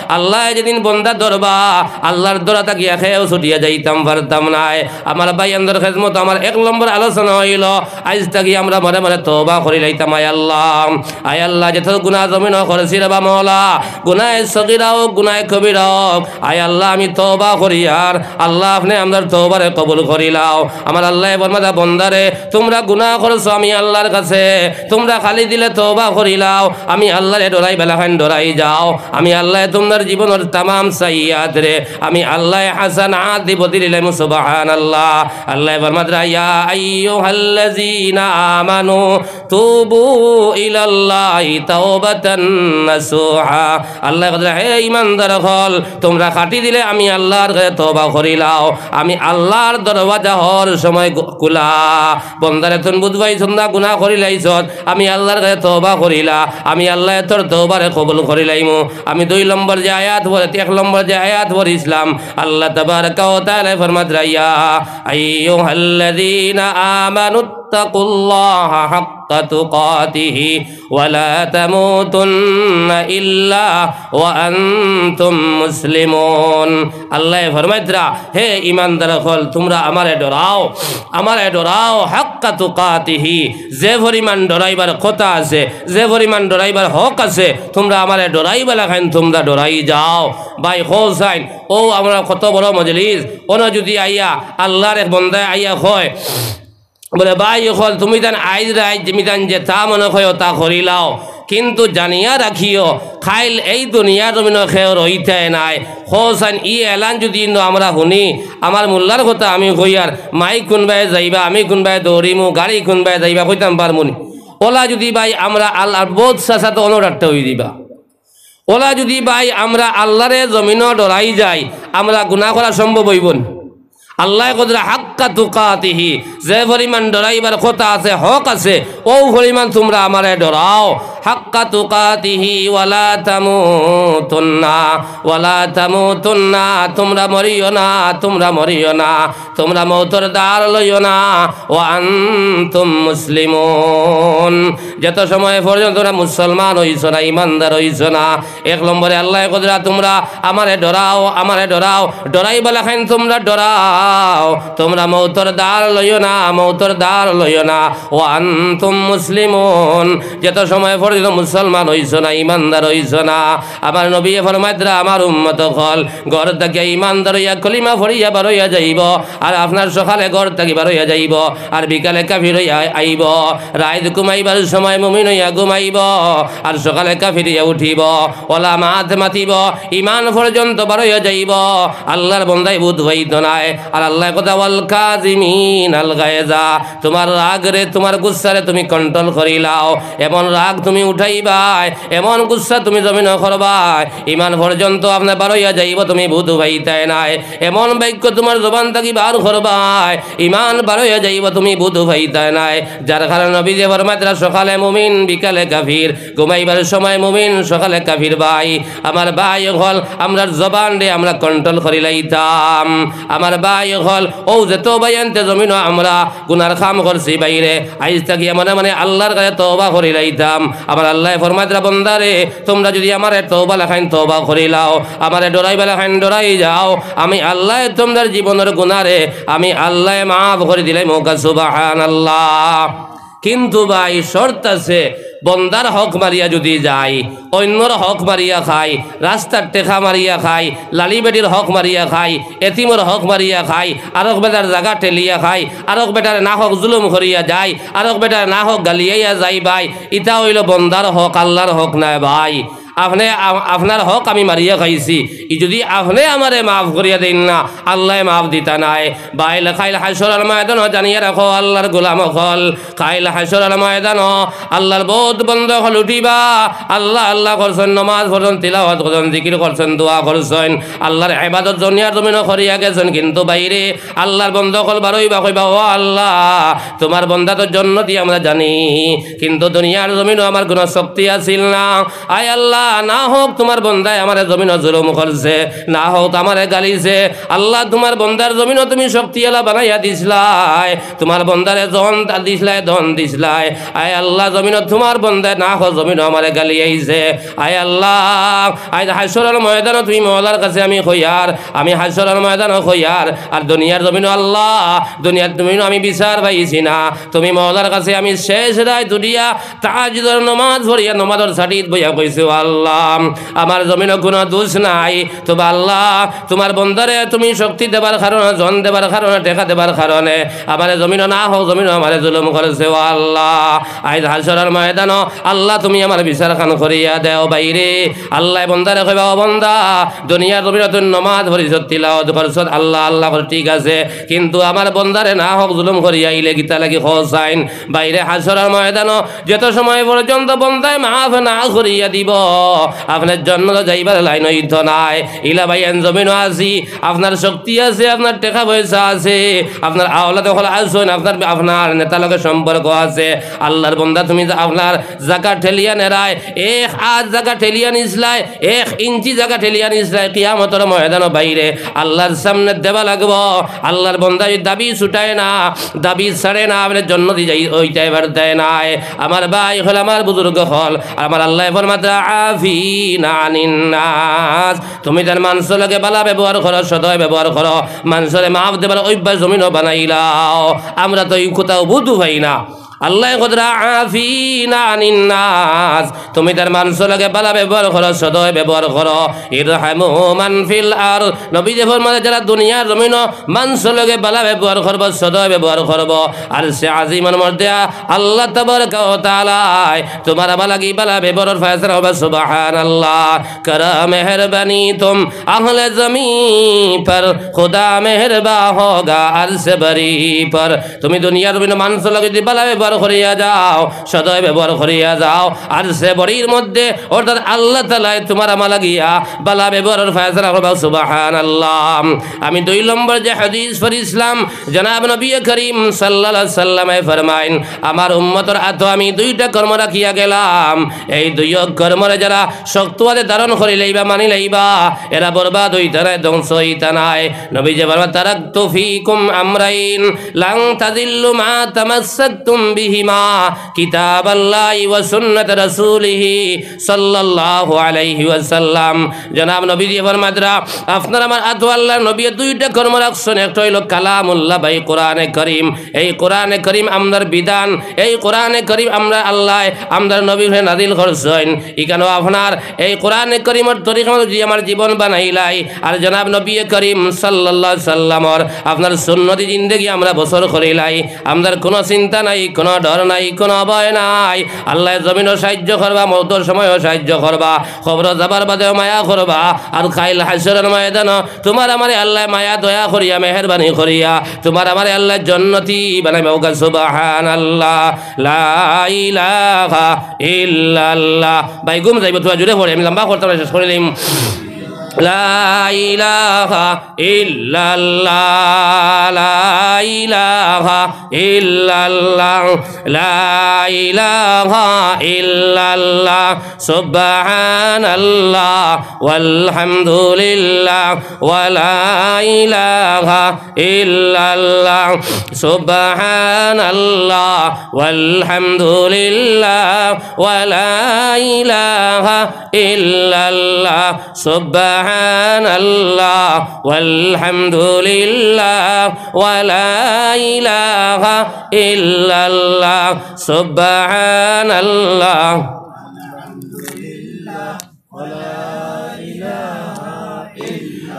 আল্লায় যেদিন বন্দা ধরবা, আল্লার ধরা থাকিয়া কেউ ছুটিয়া যাইতাম পারতাম নায়। আমার ভাইয়াইনর খেদমতো আমার এক নম্বর আলোচনা অইলো, আইজ থাকি আমরা মনে মনে তওবা করিলাইতাম। আয় আল্লা, আয় আল্লা, যত গুনা জমিনো করছি রে বা মওলা, গুনায় সগীরা অউক, গুনায় কবিরা অউক, আয় আল্লা, আমি তওবা করিয়ার। আল্লা, আপনে আমরার তওবারে কবুল করিলাও। আমার আল্লায় ফরমাইতা, বন্দারে, তুমরা গুনা করছো আমি আল্লার কাছে, তুমরা খালি দিলে তওবা করিলাও, আমি আল্লারে ডরাইবার লাখান ডরাই যাও। আমি আল্লায় তুমরার জীবনর তামাম সাইয়্যাতরে আমি আল্লায় হাসানাত দি বদলিলাইমু। সুবহানাল্লাহ। আল্লায় ফরমাইতরা, ইয়া আইয়ুহাল্লাযীনা আমানু তুবু ইলাল্লাহি তাওবাতান নাসুহা। আল্লায় কইতরা, হে ইমানদার অকল, তুমরা খাটি দিলে আমি আল্লার কাছে তওবা করিলাও। আমি আল্লার দরওয়াজা হর সময় গু-, খুলা। বন্দারে, তুন বুঝবাই সুন্দা গুনা করিলাইছত, আমি আল্লার কাছে তওবা করিলা, আমি আল্লায় তোর তওবারে কবুল করিলাইমু। আমি দুই নম্বর যে আয়াত পড়ে, এক নম্বর যে আয়াত পড়ছিলাম, আল্লা তাবারাকা ওয়া তাআলায় ফরমাইতরা, ইয়া আইয়ুহাল্লাযীনা আমানু اتقوا الله حق تقاته ولا تموتن إلا وأنتم مسلمون। আল্লায় ফরমাইতরা, হে ইমানদার অকল, তুমরা আমারে ডরাও, আমারে ডরাও, হাক্কা তুকাতিহি, যে পরিমাণ ডরাইবার কথা আছে, যে পরিমাণ ডরাইবার হক আছে, তুমরা আমারে ডরাইবা লাখান তুমরা ডরাই যাও। ভাই, কও চাইন, অউ আমরা কত বড় মজলিস, অনো যুদি আইয়া আল্লার এক বন্দায় আইয়া কয়, বলে, ভাই অকল, তুমি তান আইজ রাইত যেমিতান যেতা মনে কয় অতা করিলাও, কিন্তু জানিয়া রাখিও, কাইল এই দুনিয়ার জমিনো কেউ রইতায় নায়। কও চাইন, ই এলান যুদি ইনো আমরা হুনি, আমার মোল্লার কথা আমি কইয়ার, মাইক কুনবায় যাইবা, আমি কুনবায় দৌড়িমু, গাড়ি কুনবায় যাইবা, কইতাম পারমুনি? অলা যুদি ভাই আমরা আল্লার বউত চাচা তো অনো ডাক্তার অই দিবা। অলা যুদি ভাই আমরা আল্লারে জমিনো ডরাই যাই, আমরা গুনা করা সম্ভব অইবো নি? আল্লায় কইতরা হাক্কা তুকাতিহি, যে পরিমাণ ডরাইবার কথা আছে, হক আছে, অউ পরিমাণ তুমরা আমারে ডরাও। হাক্কা তুকাতিহি ওয়ালা তামুতুন্না, ওয়ালা তামুতুন্না, তুমরা মরিও না, তুমরা মরিও না, তুমরা মউতর দ্বার লইও না। ওয়া আনতুম মুসলিমুন, যত সময় পর্যন্ত তুমরা মুসলমান অইছো না, ইমানদার অইছো না, এক নম্বরে আল্লায় কইতরা, তুমরা আমারে ডরাও, আমারে ডরাও, ডরাইবা লাখান তুমরা ডরাও, তুমরা মউতর দ্বার লইও না, মউতর দ্বার লইও না। ওয়া আনতুম মুসলিমুন, যত সময় পর্যন্ত মুসলমান অইছো না, ইমানদার অইছো না। আমার নবীয়ে ফরমাইতরা, আমার উম্মত অকল, ঘর থাকি ইমানদার অইয়া কলিমা পড়িয়া বারইয়া যাইবো, আর আপনার সকালে ঘর থাকি বারইয়া যাইবো, আর বিকালে কাফির অইয়া আইবো। রাইত ঘুমাইবার সময় মুমিন অইয়া ঘুমাইবো, আর সকালে কাফির অইয়া উঠিবো। অলা মাত মাতিবো, ইমান পর্যন্ত বারইয়া যাইবো। আল্লার বন্দায় বুঝ পাইতো নায়। আর আল্লায় কইতরা, ওয়াল কাজিমিনাল গায়জা, তুমার রাগরে, তুমার গুসারে তুমি control করিলাও। এমন রাগ তুমি উঠাইবায়, এমন গুসা তুমি জমিনো করবায়, ইমান পর্যন্ত আপনার বারইয়া যাইবো, তুমি বুঝ পাইতায় নায়। এমন বাক্য তুমার জবান থাকি বার করবায়, ইমান বারইয়া যাইবো, তুমি বুঝ পাইতায় নায়। যার কারণে নবীয়ে ফরমাইতরা, সকালে মুমিন, বিকালে কাফির, ঘুমাইবার সময় মুমিন, সকালে কাফির। ভাই, আমার ভাই অকল, আমরার জবানরে আমরা control করিলাইতাম। আমার ভাই অকল, অউ যে তওবা আনতে জমিনো আমরা গুনার কাম করছি ভাইরে, আইজ থাকি মনে মনে আল্লার কাছে তওবা করিলাইতাম। আমার আল্লায় ফরমাইতরা, বন্দারে, তুমরা যুদি আমারে তওবা লাখান তওবা করিলাও, আমারে ডরাইবা লাখান ডরাই যাও, আমি আল্লায় তুমরার জীবনর গুনারে আমি আল্লায় মাফ করি দিলাইমু। কউক্কা সুবহানাল্লাহ। কিন্তু ভাই, শর্ত আছে, বন্দার হক মারিয়া যুদি যাই, অইন্যর হক মারিয়া খাই, রাস্তার টেকা মারিয়া খাই, লালি বেটির হক মারিয়া খাই, এতিমর হক মারিয়া খাই, আরক বেটার জাগা ঠেলিয়া খাই, আরক বেটারে নাহক জুলুম করিয়া যাই, আরক বেটারে নাহক গালিয়াইয়া যাই ভাই, ইতা অইলো বন্দার হক, আল্লার হক নায় ভাই। আপনে, আ-, আপনার হক আমি মারিয়া খাইছি, ই যুদি আপনে আমারে মাফ করিয়া দেইন না, আল্লায় মাফ দিতা নায়। ভাই, কাইল হাশরর ময়দানো জানিয়া রাখো, আল্লার গোলাম অকল, কাইল হাশরর ময়দানো আল্লার বউত বন্দা অকল উঠিবা, আল্লাহ আল্লাহ করছইন, নমাজ পড়ছইন, তিলাওয়াত করছইন, জিকির করছইন, দোয়া করছইন, আল্লার ইবাদত দুনিয়ার জমিনো করিয়া গেছইন, কিন্তু ভাইরে আল্লার বন্দা অকল বারইবা, কইবা, ও আল্লাহ, তুমার বন্দা তো জন্নতি আমরা জানি, কিন্তু দুনিয়ার জমিনো আমার কুনু শক্তি আছিল না। আয় আল্লাহ, নাহক তুমার বন্দায় আমারে জমিনো জুলুম করছে, নাহক আমারে গালিছে। আল্লাহ, তুমার বন্দার জমিনো তুমি শক্তিআলা বানাইয়া দিছলায়, তুমার বন্দারে জন দিছলায়, ধন দিছলায়। আয় আল্লাহ, জমিনো তুমার বন্দায় নাহক জমিনো আমারে গালিয়াইছে। আয় আল্লাহ, আইজ হাশরর ময়দানো তুমি মওলার কাছে আমি কইয়ার, আমি হাশরর ময়দানো কইয়ার, আর দুনিয়ার জমিনো আল্লাহ, দুনিয়ার জমিনো আমি বিচার পাইছি না। তুমি মওলার কাছে আমি শেষ রাইত উঠিয়া তাহাজ্জুদর নমাজ পড়িয়া নমাজর ছাটিত বইয়া কইছি, ও আল্লাহ, আমার জমিনো কুনু দুষ নাই, তবে আল্লাহ, তুমার বন্দারে তুমি শক্তি দেবার কারণে, জন দেবার কারণে, টেকা দেবার কারণে আমারে জমিনো নাহক জমিনো আমারে জুলুম করছে, ও আল্লাহ। আইজ হাশরর ময়দানো আল্লাহ, তুমি আমার বিচারখান করিয়া দেও ভাইরে। আল্লায় বন্দারে কইবা, ও বন্দা, দুনিয়ার জমিনো তুই নমাজ পড়ছস, তিলাওয়াত করছস, আল্লাহ আল্লাহ করছস, ঠিক আছে, কিন্তু আমার বন্দারে নাহক জুলুম করিয়া আইলে কিতা লাগি কও চাইন? ভাইরে, হাশরর ময়দানো যত সময় পর্যন্ত বন্দায় মাফ না করিয়া দিবো, আপনার জন্নতো যাইবার লাইন অইতো নায়। ইলা ভাইয়াইন জমিনো আছি, আপনার শক্তি আছে, আপনার টেকা পয়সা আছে, আপনার আওলাদ অকল আছইন, আপনার, আপনার নেতার লগে সম্পর্ক আছে। আল্লার বন্দা, তুমি যে আপনার জাগা ঠেলিয়া নেরায়, এক আত জাগা ঠেলিয়া নিছলায়, এক ইঞ্চি জাগা ঠেলিয়া নিছলায়, কিয়ামতর ময়দানো ভাইরে আল্লার সামনে দেওয়া লাগবো। আল্লার বন্দা দাবি ছুটায় না, দাবি ছাড়ে না, আপনে জন্নতি যাই, অইতায় পারতায় নায়। আমার ভাই অকল, আমার বুজুর্গ অকল, আমার আল্লায় ফরমাইতরা, "আফিনা আনিন নাস।" তুমি তাইন মানষর লগে ভালা ব্যবহার করো, সদয় ব্যবহার করো, মানষরে মাফ দেবার অভ্যাস জমিনো বানাইলাও। আমরা তো ই কথাও বুঝু পাই না। আল্লায় কইতরা, "আফিনা আনিন নাস।" তুমি তাইন মানষর লগে ভালা ব্যবহার করো, সদয় ব্যবহার করো। "ইরহামু মান ফিল আরদ।" নবীজি ফরমাইরা, যারা দুনিয়ার জমিনো মানষর লগে ভালা ব্যবহার করবো, সদয় ব্যবহার করবো, আরশে আজিমর মধ্যে আল্লাহ তাবারাকা ওয়া তাআলায় তুমার আমার লাগি ভালা ব্যবহারর ফয়সালা করবা। সুবহানাল্লাহ। "کرا مہربانی تم اہل زمین پر، خدا مہرباں ہوگا عرش بری پر۔" তুমি দুনিয়ার জমিনো মানষর লগে যদি ভালা ব্যবহার করিয়া যাও, সদয় ব্যবহার করিয়া যাও, আরশে বরির মধ্যে অর্থাৎ আল্লাহ তাআলায় তুমার আমার লাগিয়া ভালা ব্যবহারর ফয়সালা করবা। সুবহানাল্লাহ। আমি দুই নম্বর যে হাদিস পড়ছিলাম, জনাব নবী করিম সাল্লাল্লাহু আলাইহি ওয়াসাল্লামে ফরমাইন, "আমার উম্মতর আতো আমি দুইটা কর্ম রাখিয়া গেলাম, এই দুইও কর্মরে যারা শক্ত আতে ধারণ করি লইবা, মানি লইবা, এরা বরবাদ অইতা নায়, ধ্বংস অইতা নায়।" নবীজি ফরমাইন, "তারাকতু ফিকুম আমরাইন লান তাদিল্লু মা তামাসসাকতুম বিহিমা, কিতাবাল্লাহি ওয়া সুন্নাত রাসূলিহি সাল্লাল্লাহু আলাইহি ওয়াসাল্লাম।" জনাব নবীজি ফরমাইতরা, আপনার আমার আতো আল্লার নবীয়ে দুইটা কর্ম রাখছইন, একটা অইলো কালামুল্লাহ বা এই কোরআনে করিম। এই কোরআনে করিম আমরার বিধান, এই কোরআনে করিম আমরার আল্লায় আমরার নবীর উপরে নাজিল করছইন। ইখানো আপনার এই কোরআনে করিমর তরিকা মতো যদি আমার জীবন বানাইলাই, আর জনাব নবী করিম সাল্লাল্লাহু আলাইহি সাল্লামর আপনার সুন্নতি জিন্দেগি আমরা বসর করিলাই, আমরার কুনু চিন্তা নাই, কুনু ডর নাই, কুনু ভয় নাই। আল্লায় জমিনো সাহায্য করবা, মউতর সময়ও সাহায্য করবা, কবরো যাবার বাদেও মায়া করবা, আর কাইল হাশরর ময়দানো তুমার আমারে আল্লায় মায়া দয়া করিয়া, মেহেরবানি করিয়া তুমার আমারে আল্লায় জন্নতি বানাইবা। কউক্কা সুবহানাল্লাহ, লা ইলাহা ইল্লাল্লাহ। ভাই ঘুম যাইবো, তুরা জুরে পড়ো, আমি লম্বা করতাম না, শেষ করিলিমু। لا إله إلا الله، لا إله إلا الله، لا إله إلا الله، سبحان الله والحمد لله، ولا إله إلا الله، سبحان الله والحمد لله، ولا إله إلا الله، سبحان الله والحمد لله، ولا إله إلا الله، سبحان الله،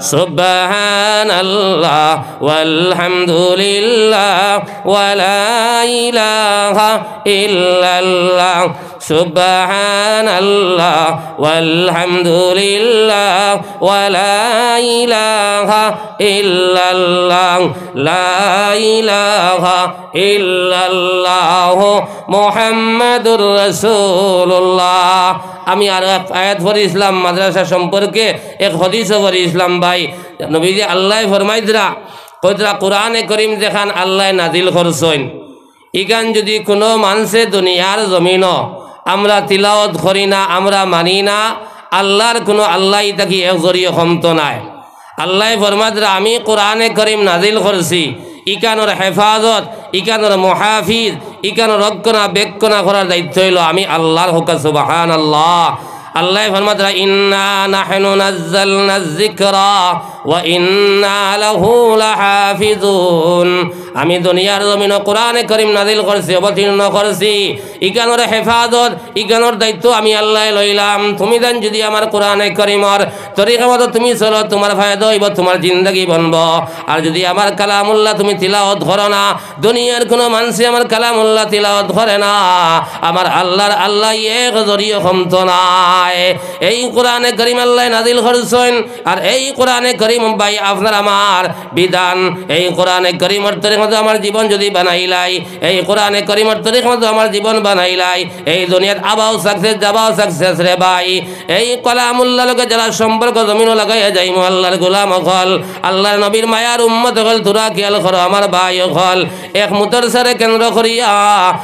سبحان الله والحمد لله، ولا إله إلا الله، سبحان الله والحمد لله، ولا إله إلا الله، لا إله إلا الله، محمد رسول الله। আমি আর এক আয়াত পড়ছিলাম মাদ্রাসা সম্পর্কে, এক হাদিসও পড়ছিলাম ভাই। নবীজি আল্লায় ফরমাইতরা, কইতরা কোরআনে করিম যেখান আল্লায় নাজিল করছইন, ইখান যদি কুনু মানষে দুনিয়ার জমিনো আমরা তিলাওত করি না, আমরা মানি না, আল্লার কুনু, আল্লায় ইতা থাকি এক জরিও কমতো নায়। আল্লায় ফরমাইতরা, আমি কোরআনে করিম নাজিল করছি, ইখানোর হেফাজত, ইখানোর মুহাফিজ, ইখানোর রক্ষণাবেক্ষণা করার দায়িত্ব অইলো আমি আল্লার। কউক্কা সুবহানাল্লাহ। আল্লায় ফরমাইতরা, إنا نحن نزلنا الذكر وإنا له لحافظون। আমি দুনিয়ার জমিনো কোরআনে করিম নাজিল করছি, অবতীর্ণ করছি, ইখানোর হেফাজত, ইখানোর দায়িত্ব আমি আল্লায় লইলাম। তুমি যেন যদি আমার কোরআনে করিমর তরিকা মতো তুমি চলো, তুমার ফায়দা অইবো, তুমার জিন্দেগি বনবো। আর যদি আমার কালামুল্লাহ তুমি তিলাওত করো না, দুনিয়ার কুনু মানষে আমার কালামুল্লাহ তিলাওত করে না, আমার আল্লার, আল্লায় এক জরিও কমতো নায়। এই কোরআনে করিম আল্লায় নাজিল করছইন, আর এই কোরআনে করিম ভাই, আপনার আমার বিধান, এই কোরআনে করিমর তরিকা মতো আমার জীবন যদি বানাইলাই, এই কোরআনে করিমর তরিকা মতো আমার জীবন বানাইলাই, এই দুনিয়াত আবাও সাকসেস, যাবাও সাকসেস রে ভাই। এই কালামুল্লাহর লগে যারা সম্পর্ক জমিনো লাগাইয়া যাইমু, আল্লাহর গোলাম অকল, আল্লাহর নবীর মায়ার উম্মত অকল, তোরা খেয়াল করো আমার ভাই অকল, এক মুদরসারে কেন্দ্র করিয়া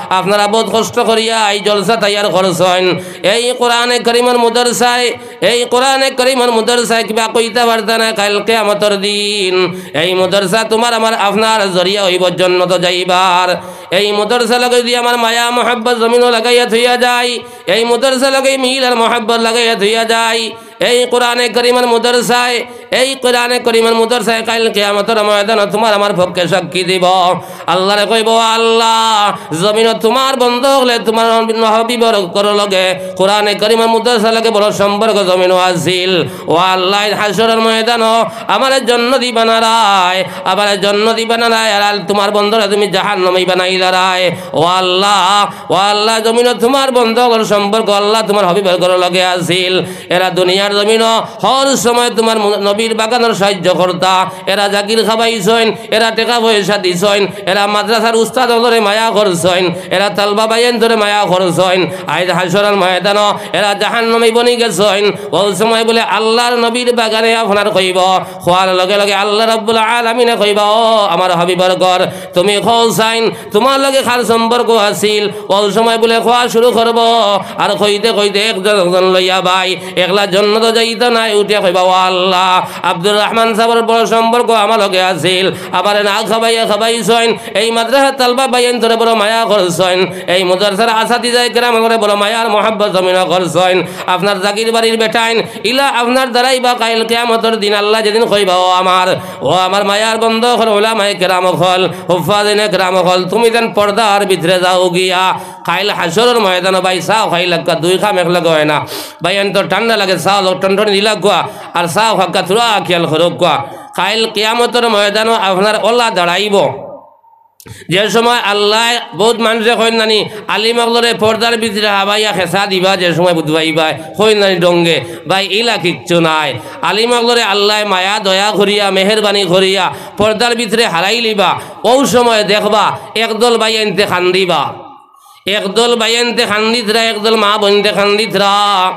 আপনারা বহুত কষ্ট করিয়া এই জলসা তৈয়ার করছইন। এই কোরআনে করিমর মুদরসায়, এই কোরআনে করিমর মুদরসায় কিবা কইতা পারতা না, কাইল কিয়ামতর দিন এই মুদরসা তুমার আমার আপনার জরিয়া অইবো জন্নত যাইবার। এই মুদরসা লগে যদি আমার মায়া মহব্বত জমিনো লাগাইয়া থইয়া যাই, এই মুদরসা লগে মিল আর মহব্বত লাগাইয়া থইয়া যাই, এই কোরআনে করিমর মুদরসায়, এই কোরআনে করিমর মুদরসায় কাইল কিয়ামতর ময়দানো তুমার আমার পক্ষে সাক্ষী দিবো। আল্লাহরে কইবো, "আল্লাহ, জমিনো তুমার বন্দা অকলে তুমার হাবিবর ঘরর লগে, কোরআনে করিমর মুদরসার লগে বড় সম্পর্ক জমিনো আছিল। ও আল্লাহ, হাশরর ময়দানো আমারে জন্নতি বানারায়, আমারে জন্নতি বানারায়, আর তুমার বন্দারে তুমি জাহান্নামী বানাইলারায়। ও আল্লাহ, ও আল্লাহ, জমিনো তুমার বন্দা অকলর সম্পর্ক আল্লাহ তুমার হাবিবর ঘরর লগে আছিল।" এরা দুনিয়ার জমিনো হর সময় তুমার মু-, নবীর বাগানর সাহায্য করতা। এরা জাগির খাবাইছইন, এরা টেকা পয়সা দিছইন, এরা মাদ্রাসার উস্তাদ অকলরে মায়া করছইন, এরা তালবা ভাইয়াইন্তরে মায়া করছইন। আইজ হাশরর ময়দানো এরা জাহান্নামী বনি গেছইন। অউ সময় বুলে আল্লাহর নবীর বাগানে আপনার কইবো, কওয়ার লগে লগে আল্লাহ রাব্বুল আলামিনে কইবা, "ও আমার হাবিবর ঘর, তুমি কও চাইন, তুমার লগে কার সম্পর্ক আছিল?" অউ সময় বুলে কওয়া শুরু করবো, আর কইতে কইতে একজন একজন লইয়া ভাই একলা জন্নতো যাইতা নায়, উঠিয়া কইবা, "ও আল্লাহ, আব্দুর রহমান সাবর বড় সম্পর্ক আমার লগে আছিল, আমারে না খাবাইয়া খাবাইছইন, এই মাদ্রাসার তালবা ভাইয়াইন্তরে বড় মায়া করছইন, এই মুদরসার আসাতিজায়ে কেরাম অকলরে বড় মায়া আর মহব্বত জমিনো করছইন, আপনার জাগির বাড়ির বেটাইন, ইলা আপনার দ্বারাই বা কাইল কিয়ামতর দিন আল্লাহ যেদিন কইবা, ও আমার, ও আমার মায়ার বন্দা অকল, উলামায়ে কেরাম অকল, হুফফাজে কেরাম অকল, তুমি যেন পর্দার ভিতরে যাও গিয়া।" কাইল হাশরর ময়দানো ভাই চা খাইলাউক্কা, দুই কাম একলগে অয় না। ভাইয়াইন্তর ঠান্ডা লাগে, চা অকল টনটনি দিলাউক্কা, আর চা খাউক্কা, থুড়া খেয়াল করউক্কা। কাইল কিয়ামতর ময়দানো আপনার অলা দাঁড়াইবো। যে সময় আল্লায়, বহুত মানষে কইন নানি, আলিম অকলরে পর্দার ভিতরে হাবাইয়া খেছা দিবা, যে সময় বুঝবাইবা, কইন নানি ঢঙ্গে, ভাই, ইলা কিচ্ছু নায়। আলিম অকলরে আল্লায় মায়া দয়া করিয়া, মেহেরবানি করিয়া পর্দার ভিতরে হারাইলিবা। অউ সময় দেখবা একদল ভাইয়াইন্তে কান্দিবা, একদল ভাইয়াইন্তে কান্দিতরা, একদল মা বইন্তে কান্দিতরা।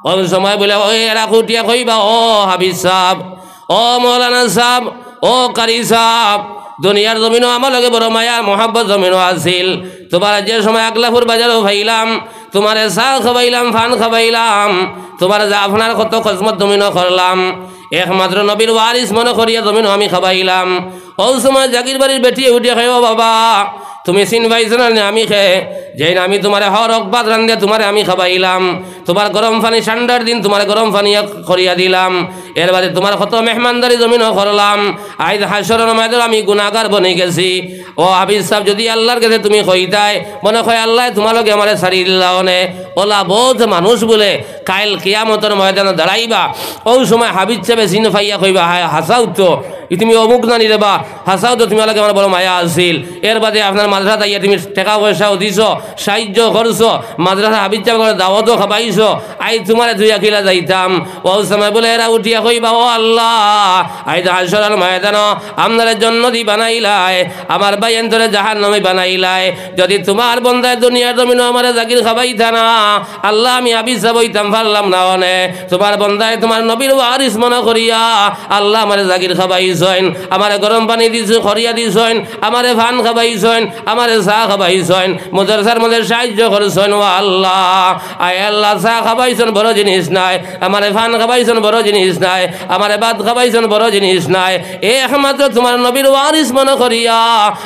অউ সময় বুলে, ওই এরা উঠিয়া কইবা, "ও হাফিজ সাব, ও মৌলানা সাব, ও কারি সাব, দুনিয়ার জমিনো আমার লগে বড় মায়া মহব্বত জমিনো আছিল। তুমারে যে সময় আগলাপুর বাজারো পাইলাম, তুমারে চা খাবাইলাম, পান খাবাইলাম, তুমারে যে আপনার কত খজমত জমিনো করলাম, একমাত্র নবীর ওয়ারিস মনো করিয়া জমিনো আমি খাবাইলাম।" অউ সময় জাগির বাড়ির বেটিয়ে উঠিয়া কয়, "ও বাবা, তুমি চিন পাইছো না নি আমি কে? যেইন আমি তুমারে হর হক ভাত রান্দিয়া তুমারে আমি খাবাইলাম, তুমার গরম পানি ঠান্ডার দিন তুমারে গরম পানি করিয়া দিলাম, এর বাদে তুমার কত মেহমানদারি জমিনো করলাম, আইজ হাশরর ময়দানো আমি গুনাগার বনি গেছি। ও হাফিজ সাব, যুদি আল্লার গেছে তুমি কইতায়, মনে কয় আল্লায় তুমার লগে আমারে ছাড়ি দিলা অনে।" অলা বহুত মানুষ বুলে কাইল কিয়ামতর ময়দানো দাঁড়াইবা। অউ সময় হাফিজ সাবে চিন পাইয়া কইবা, "হায়, হাছাউ তো, ই তুমি অমুক নানি রে বা, হাছাউ তো তুমার লগে আমার বড় মায়া আছিল। এর বাদে আপনার মাদ্রাসাত আইয়া তুমি টেকা পয়সাও দিছো, সাহায্য করছো, মাদ্রাসা হাফিজ সাবরে দাওয়াতও খাবাইছো, আইজ তুমারে থুইয়া কিলা যাইতাম।" অউ সময় বুলে এরা উঠিয়া কইবা, "ও আল্লাহ, আইজ হাশরর ময়দানো আপনারে জন্নতি বানাইলায়, আমার ভাইয়াইন্তরে জাহান্নামী বানাইলায়। যুদি তুমার বন্দায় দুনিয়ার জমিনো আমারে জাগির খাবাইতা না, আল্লাহ, আমি হাফিজ সাব অইতাম পারলাম না অনে। তুমার বন্দায় তুমার নবীর ওয়ারিস মনো করিয়া, আল্লাহ, আমারে জাগির খাবাইছইন, আমারে গরম পানি দিছইন, করিয়া দিছইন, আমারে পান খাবাইছইন, আমারে চা খাবাইছইন, মুদরসার মাঝে সাহায্য করছইন। ও আল্লাহ, আয় আল্লাহ, চা খাবাইছইন বড় জিনিস নায়, আমারে পান খাবাইছইন বড় জিনিস নায়, আমারে ভাত খাবাইছইন বড় জিনিস নায়, একমাত্র তুমার নবীর ওয়ারিস মনো করিয়া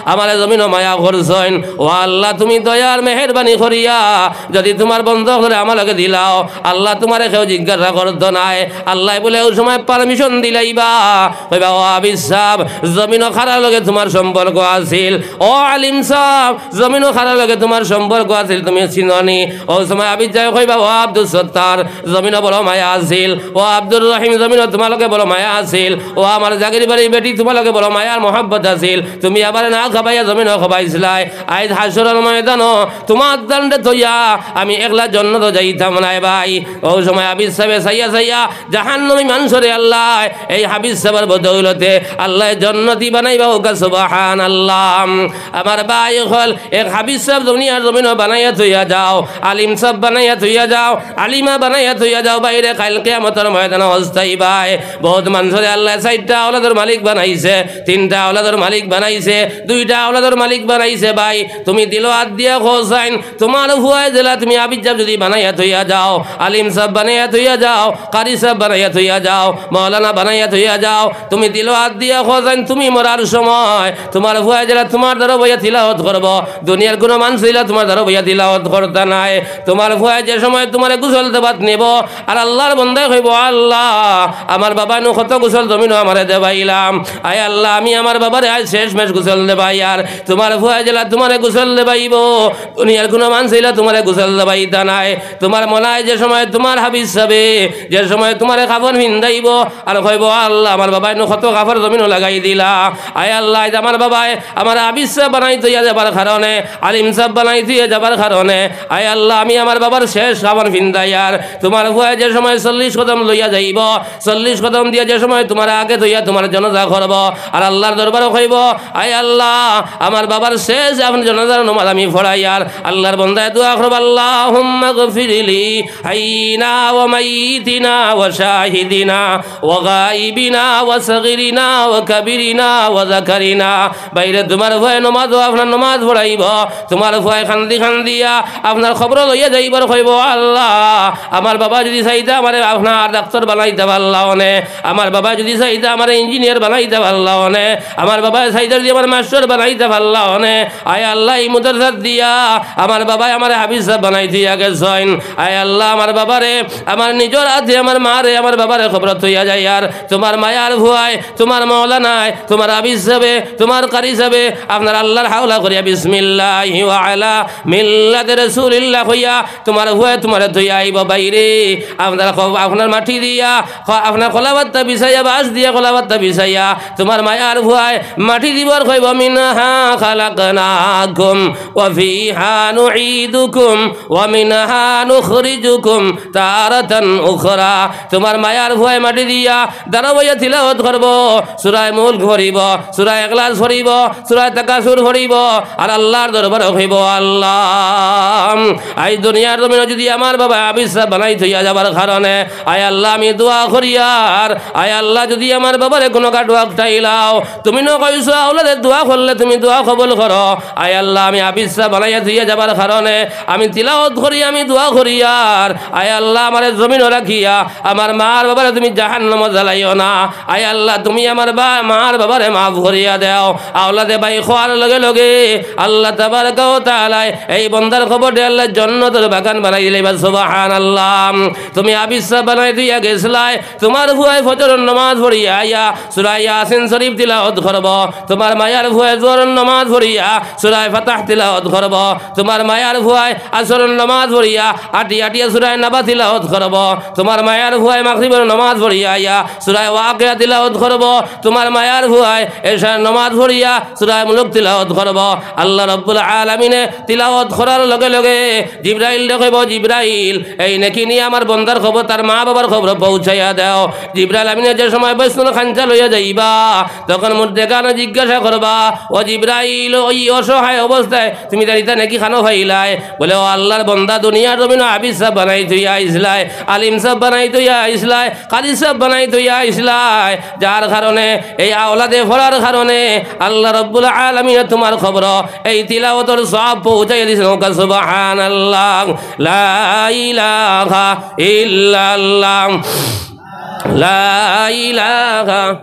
আমারে জমিনো মায়া করছইন। ও আল্লাহ, তুমি দয়ার মেহেরবানি করিয়া যুদি তুমার বন্দা অকলরে আমার লগে দিলাও, আল্লাহ, তুমারে কেউ জিজ্ঞাসা করতো নায়।" আল্লায় বুলে অউ সময় পারমিশন দিলাইবা, কইবা, "ও হাফিজ সাব, জমিনো কারার লগে তুমার সম্পর্ক আছিল, ও আলিম সাব, জমিনো কারার লগে তুমার সম্পর্ক আছিল, তুমি চিনো নি?" অউ সময় হাফিজ সাবে কইবা, "ও আব্দুস সত্তার, জমিনো বড় মায়া আছিল, ও আব্দুর রহিম, জমিনো জমিনো তুমার লগে বড় মায়া আছিল। ও আমার জাগির বাড়ির বেটি, তুমার লগে বড় মায়া আর মহব্বত আছিল। তুমি আমারে না খাবাইয়া জমিনো খাবাইছলায়। আইজ হাশরর ময়দানো তুমার দান্ডে থইয়া আমি একলা জন্নতো যাইতাম নায় ভাই।" অউ সময় হাফিজ সাবে চাইয়া চাইয়া জাহান্নামী মানষরে আল্লায় এই হাফিজ সাবর বদৌলতে আল্লায় জন্নতি বানাইবা। কউক্কা সুবহানাল্লাহ। আমার ভাই অকল, এক হাফিজ সাব দুনিয়ার জমিনো বানাইয়া থইয়া যাও, আলিম সাব বানাইয়া থইয়া যাও, আলিমা বানাইয়া থইয়া যাও, ভাইরে কাইল কিয়ামতর ময়দানো পস্তাইবায়। বউত মানষরে আল্লায় চাইরটা আওলাদর মালিক বানাইছে, তিনটা আওলাদর মালিক বানাইছে, দুইটা আওলাদর মালিক বানাইছে। ভাই, তুমি দিলো আত দিয়া কও চাইন, তুমার ফুয়ায় যেলা তুমি হাফিজ সাব যুদি বানাইয়া থইয়া যাও, আলিম সাব বানাইয়া থইয়া যাও, কারি সাব বানাইয়া থইয়া যাও, মাওলানা বানাইয়া থইয়া যাও, তুমি দিলো আত দিয়া কও চাইন, তুমি মরার সময় তুমার ফুয়ায় যেলা তুমার দ্বারো বইয়া তিলাওত করবো, দুনিয়ার কুনু মানষে ইলা তুমার দ্বারো বইয়া তিলাওত করতা নায়। তুমার ফুয়ায় যে সময় তুমারে গোসল দেবাত নিবো, আর আল্লার বন্দায় কইবো, "আল্লা, আমার বাবায় নু কত গোসল জমিনো আমারে দেবাইলাম, আয় আল্লা, আমি আমার বাবারে আইজ শেষমেশ গোসল দেবাইয়ার।" তুমার ফুয়ায় যেলা তুমারে গোসল দেবাইবো, দুনিয়ার কুনু মানষে ইলা তুমারে গোসল দেবাইতা নায়। তুমার মনায় যে সময় তুমার হাফিজ সাবে, যে সময় তুমারে কাফন ফিন্দাইবো, আর কইবো, "আল্লা, আমার বাবায় নু কত কাপড় জমিনো লাগাই দিলা। আয় আল্লা, আইজ আমার বাবায় আমারে হাফিজ সাব বানাই থইয়া যাবার কারণে, আলিম সাব বানাই থইয়া যাবার কারণে, আয় আল্লা, আমি আমার বাবার শেষ কাপড় ফিন্দাইয়ার।" তুমার ফুয়ায় যে সময় চল্লিশ কদম লইয়া যাইবো, চল্লিশ কদম দিয়া যে সময় তুমারে আগে থইয়া তুমার জানাজা করবো, আর আল্লার দরবারো কইবো, "আয় আল্লা, আমার বাবার শেষ আপনে জানাজার নমাজ আমি পড়াইয়ার।" আল্লার বন্দায় দোয়া করবো, "আল্লাহুম্মা গফিরলি হাইয়িনা ওয়া মাইয়িতিনা ওয়া শাহিদিনা ওয়া গাইবিনা ওয়া সগিরিনা ওয়া কাবিরিনা ওয়া যাকারিনা।" ভাইরে, তুমার ফুয়ায় নমাজো আপনার নমাজ পড়াইবো, তুমার ফুয়ায় কান্দি কান্দিয়া আপনার কবরো লইয়া যাইবার কইবো, "আল্লা, আমার বাবায় যুদি চাইতা আমারে আপনার ডাক্তার বানাইতা পারলা অনে, আমার বাবায় যুদি চাইতা আমারে ইঞ্জিনিয়ার বানাইতা পারলা অনে, আমার বাবায় চাইতা যুদি আমারে মাস্টার বানাইতা পারলা অনে, আয় আল্লা, ই মাদ্রাসাত দিয়া আমার বাবায় আমারে হাফিজ সাব বানাই থইয়া গেছইন। আয় আল্লা, আমার বাবারে, আমার নিজর আতে আমার মারে, আমার বাবারে কবরো থইয়া যাইয়ার, তুমার মায়ার ফুয়ায়, তুমার মাওলানায়, তুমার হাফিজ সাবে, তুমার কারি সাবে, আপনার আল্লার হাওলা করিয়া বিসমিল্লাহি ওয়া আলা মিল্লাতি রাসূলিল্লাহ কইয়া তুমার ফুয়ায় তুমারে থইয়া আইবো।" ভাইরে, আপনার ক-, আপনার মাটি দিয়া, ক-, আপনার কলাপাত্তা বিছাইয়া, বাঁশ দিয়া কলাপাত্তা বিছাইয়া, তুমার মায়ার ফুয়ায় মাটি দিবো আর কইবো, "মিনহা খালাকনাকুম ওয়া ফিহা নুঈদুকুম ওয়া মিনহা নুখরিজুকুম তারাতান উখরা।" তুমার মায়ার ফুয়ায় মাটি দিয়া দারো বইয়া তিলাওত করবো, সূরা মুলক পড়িবো, সূরা ইখলাস পড়িবো, সূরা তাকাসুর পড়িবো, আর আল্লার দরবারো কইবো, "আল্লা, আইজ দুনিয়ার জমিনো যুদি আমার বাবায় হাফিজ সাব বানাই থইয়া যাবার কারণে, আয় আল্লা, আমি দোয়া করিয়ার, আয় আল্লা, যুদি আমার বাবারে কুনু কাটুয়া আটকাইলাও, তুমি নু কইছো আওলাদে দোয়া করলে তুমি দোয়া কবুল করো, আয় আল্লা, আমি হাফিজ সাব বানাইয়া থইয়া যাবার কারণে আমি তিলাওত করি, আমি দোয়া করিয়ার, আয় আল্লা, আমারে জমিনো রাখিয়া আমার মার বাবারে তুমি জাহান্নামো জ্বালাইও না। আয় আল্লা, তুমি আমার বা-, মার বাবারে মাফ করিয়া দেও।" আওলাদে ভাই কওয়ার লগে লগে আল্লা তাবারাকা ওয়া তাআলায় এই বন্দার কবররে আল্লা জন্নতর বাগান বানাই দিলাইবা। সুবহানাল্লাহ। তুমি হাফিজ সাব বানাই থইয়া গেছলায়, তুমার ফুয়ায় ফজরর নমাজ পড়িয়া আইয়া সূরা ইয়াসিন শরীফ তিলাওত করবো, তুমার মায়ার ফুয়ায় জোহরর নমাজ পড়িয়া সূরা ফালাক তিলাওত করবো, তুমার মায়ার ফুয়ায় আসরর নমাজ পড়িয়া আটিয়া আটিয়া সূরা নাবা তিলাওত করবো, তুমার মায়ার ফুয়ায় মাগরিবর নমাজ পড়িয়া আইয়া সূরা ওয়াকিয়া তিলাওত করবো, তুমার মায়ার ফুয়ায় এশার নমাজ পড়িয়া সূরা মুলক তিলাওত করবো। আল্লা রাব্বুল আলামিনে তিলাওত করার লগে লগে জিব্রাইলরে কইবো, "জিব্রাইল, এই নেকি নিয়া আমার বন্দার কবর, তার মা বাবার কবরো পৌঁছাইয়া দেও।" জিব্রাইল আমিনে যে সময় বৈষ্ণব খাঞ্চা লইয়া যাইবা, তখন মুর্দেগানো জিজ্ঞাসা করবা, "ও জিব্রাইল, ওই অসহায় অবস্থায় তুমি তার ইতা নেকি খানো পাইলায়?" বলে, "ও আল্লার বন্দা, দুনিয়ার জমিনো হাফিজ সাব বানাই থইয়া আইছলায়, আলিম সাব বানাই থইয়া আইছলায়, কারি সাব বানাই থইয়া আইছলায়, যার কারণে, এই আওলাদে পড়ার কারণে আল্লা রাব্বুল আলামিনে তুমার কবরো এই তিলাওতর সওয়াব পৌঁছাইয়া দিছইন।" কউক্কা সুবহানাল্লাহ। লা ইলাহা ইল্লাল্লাহ। লা ইলাহা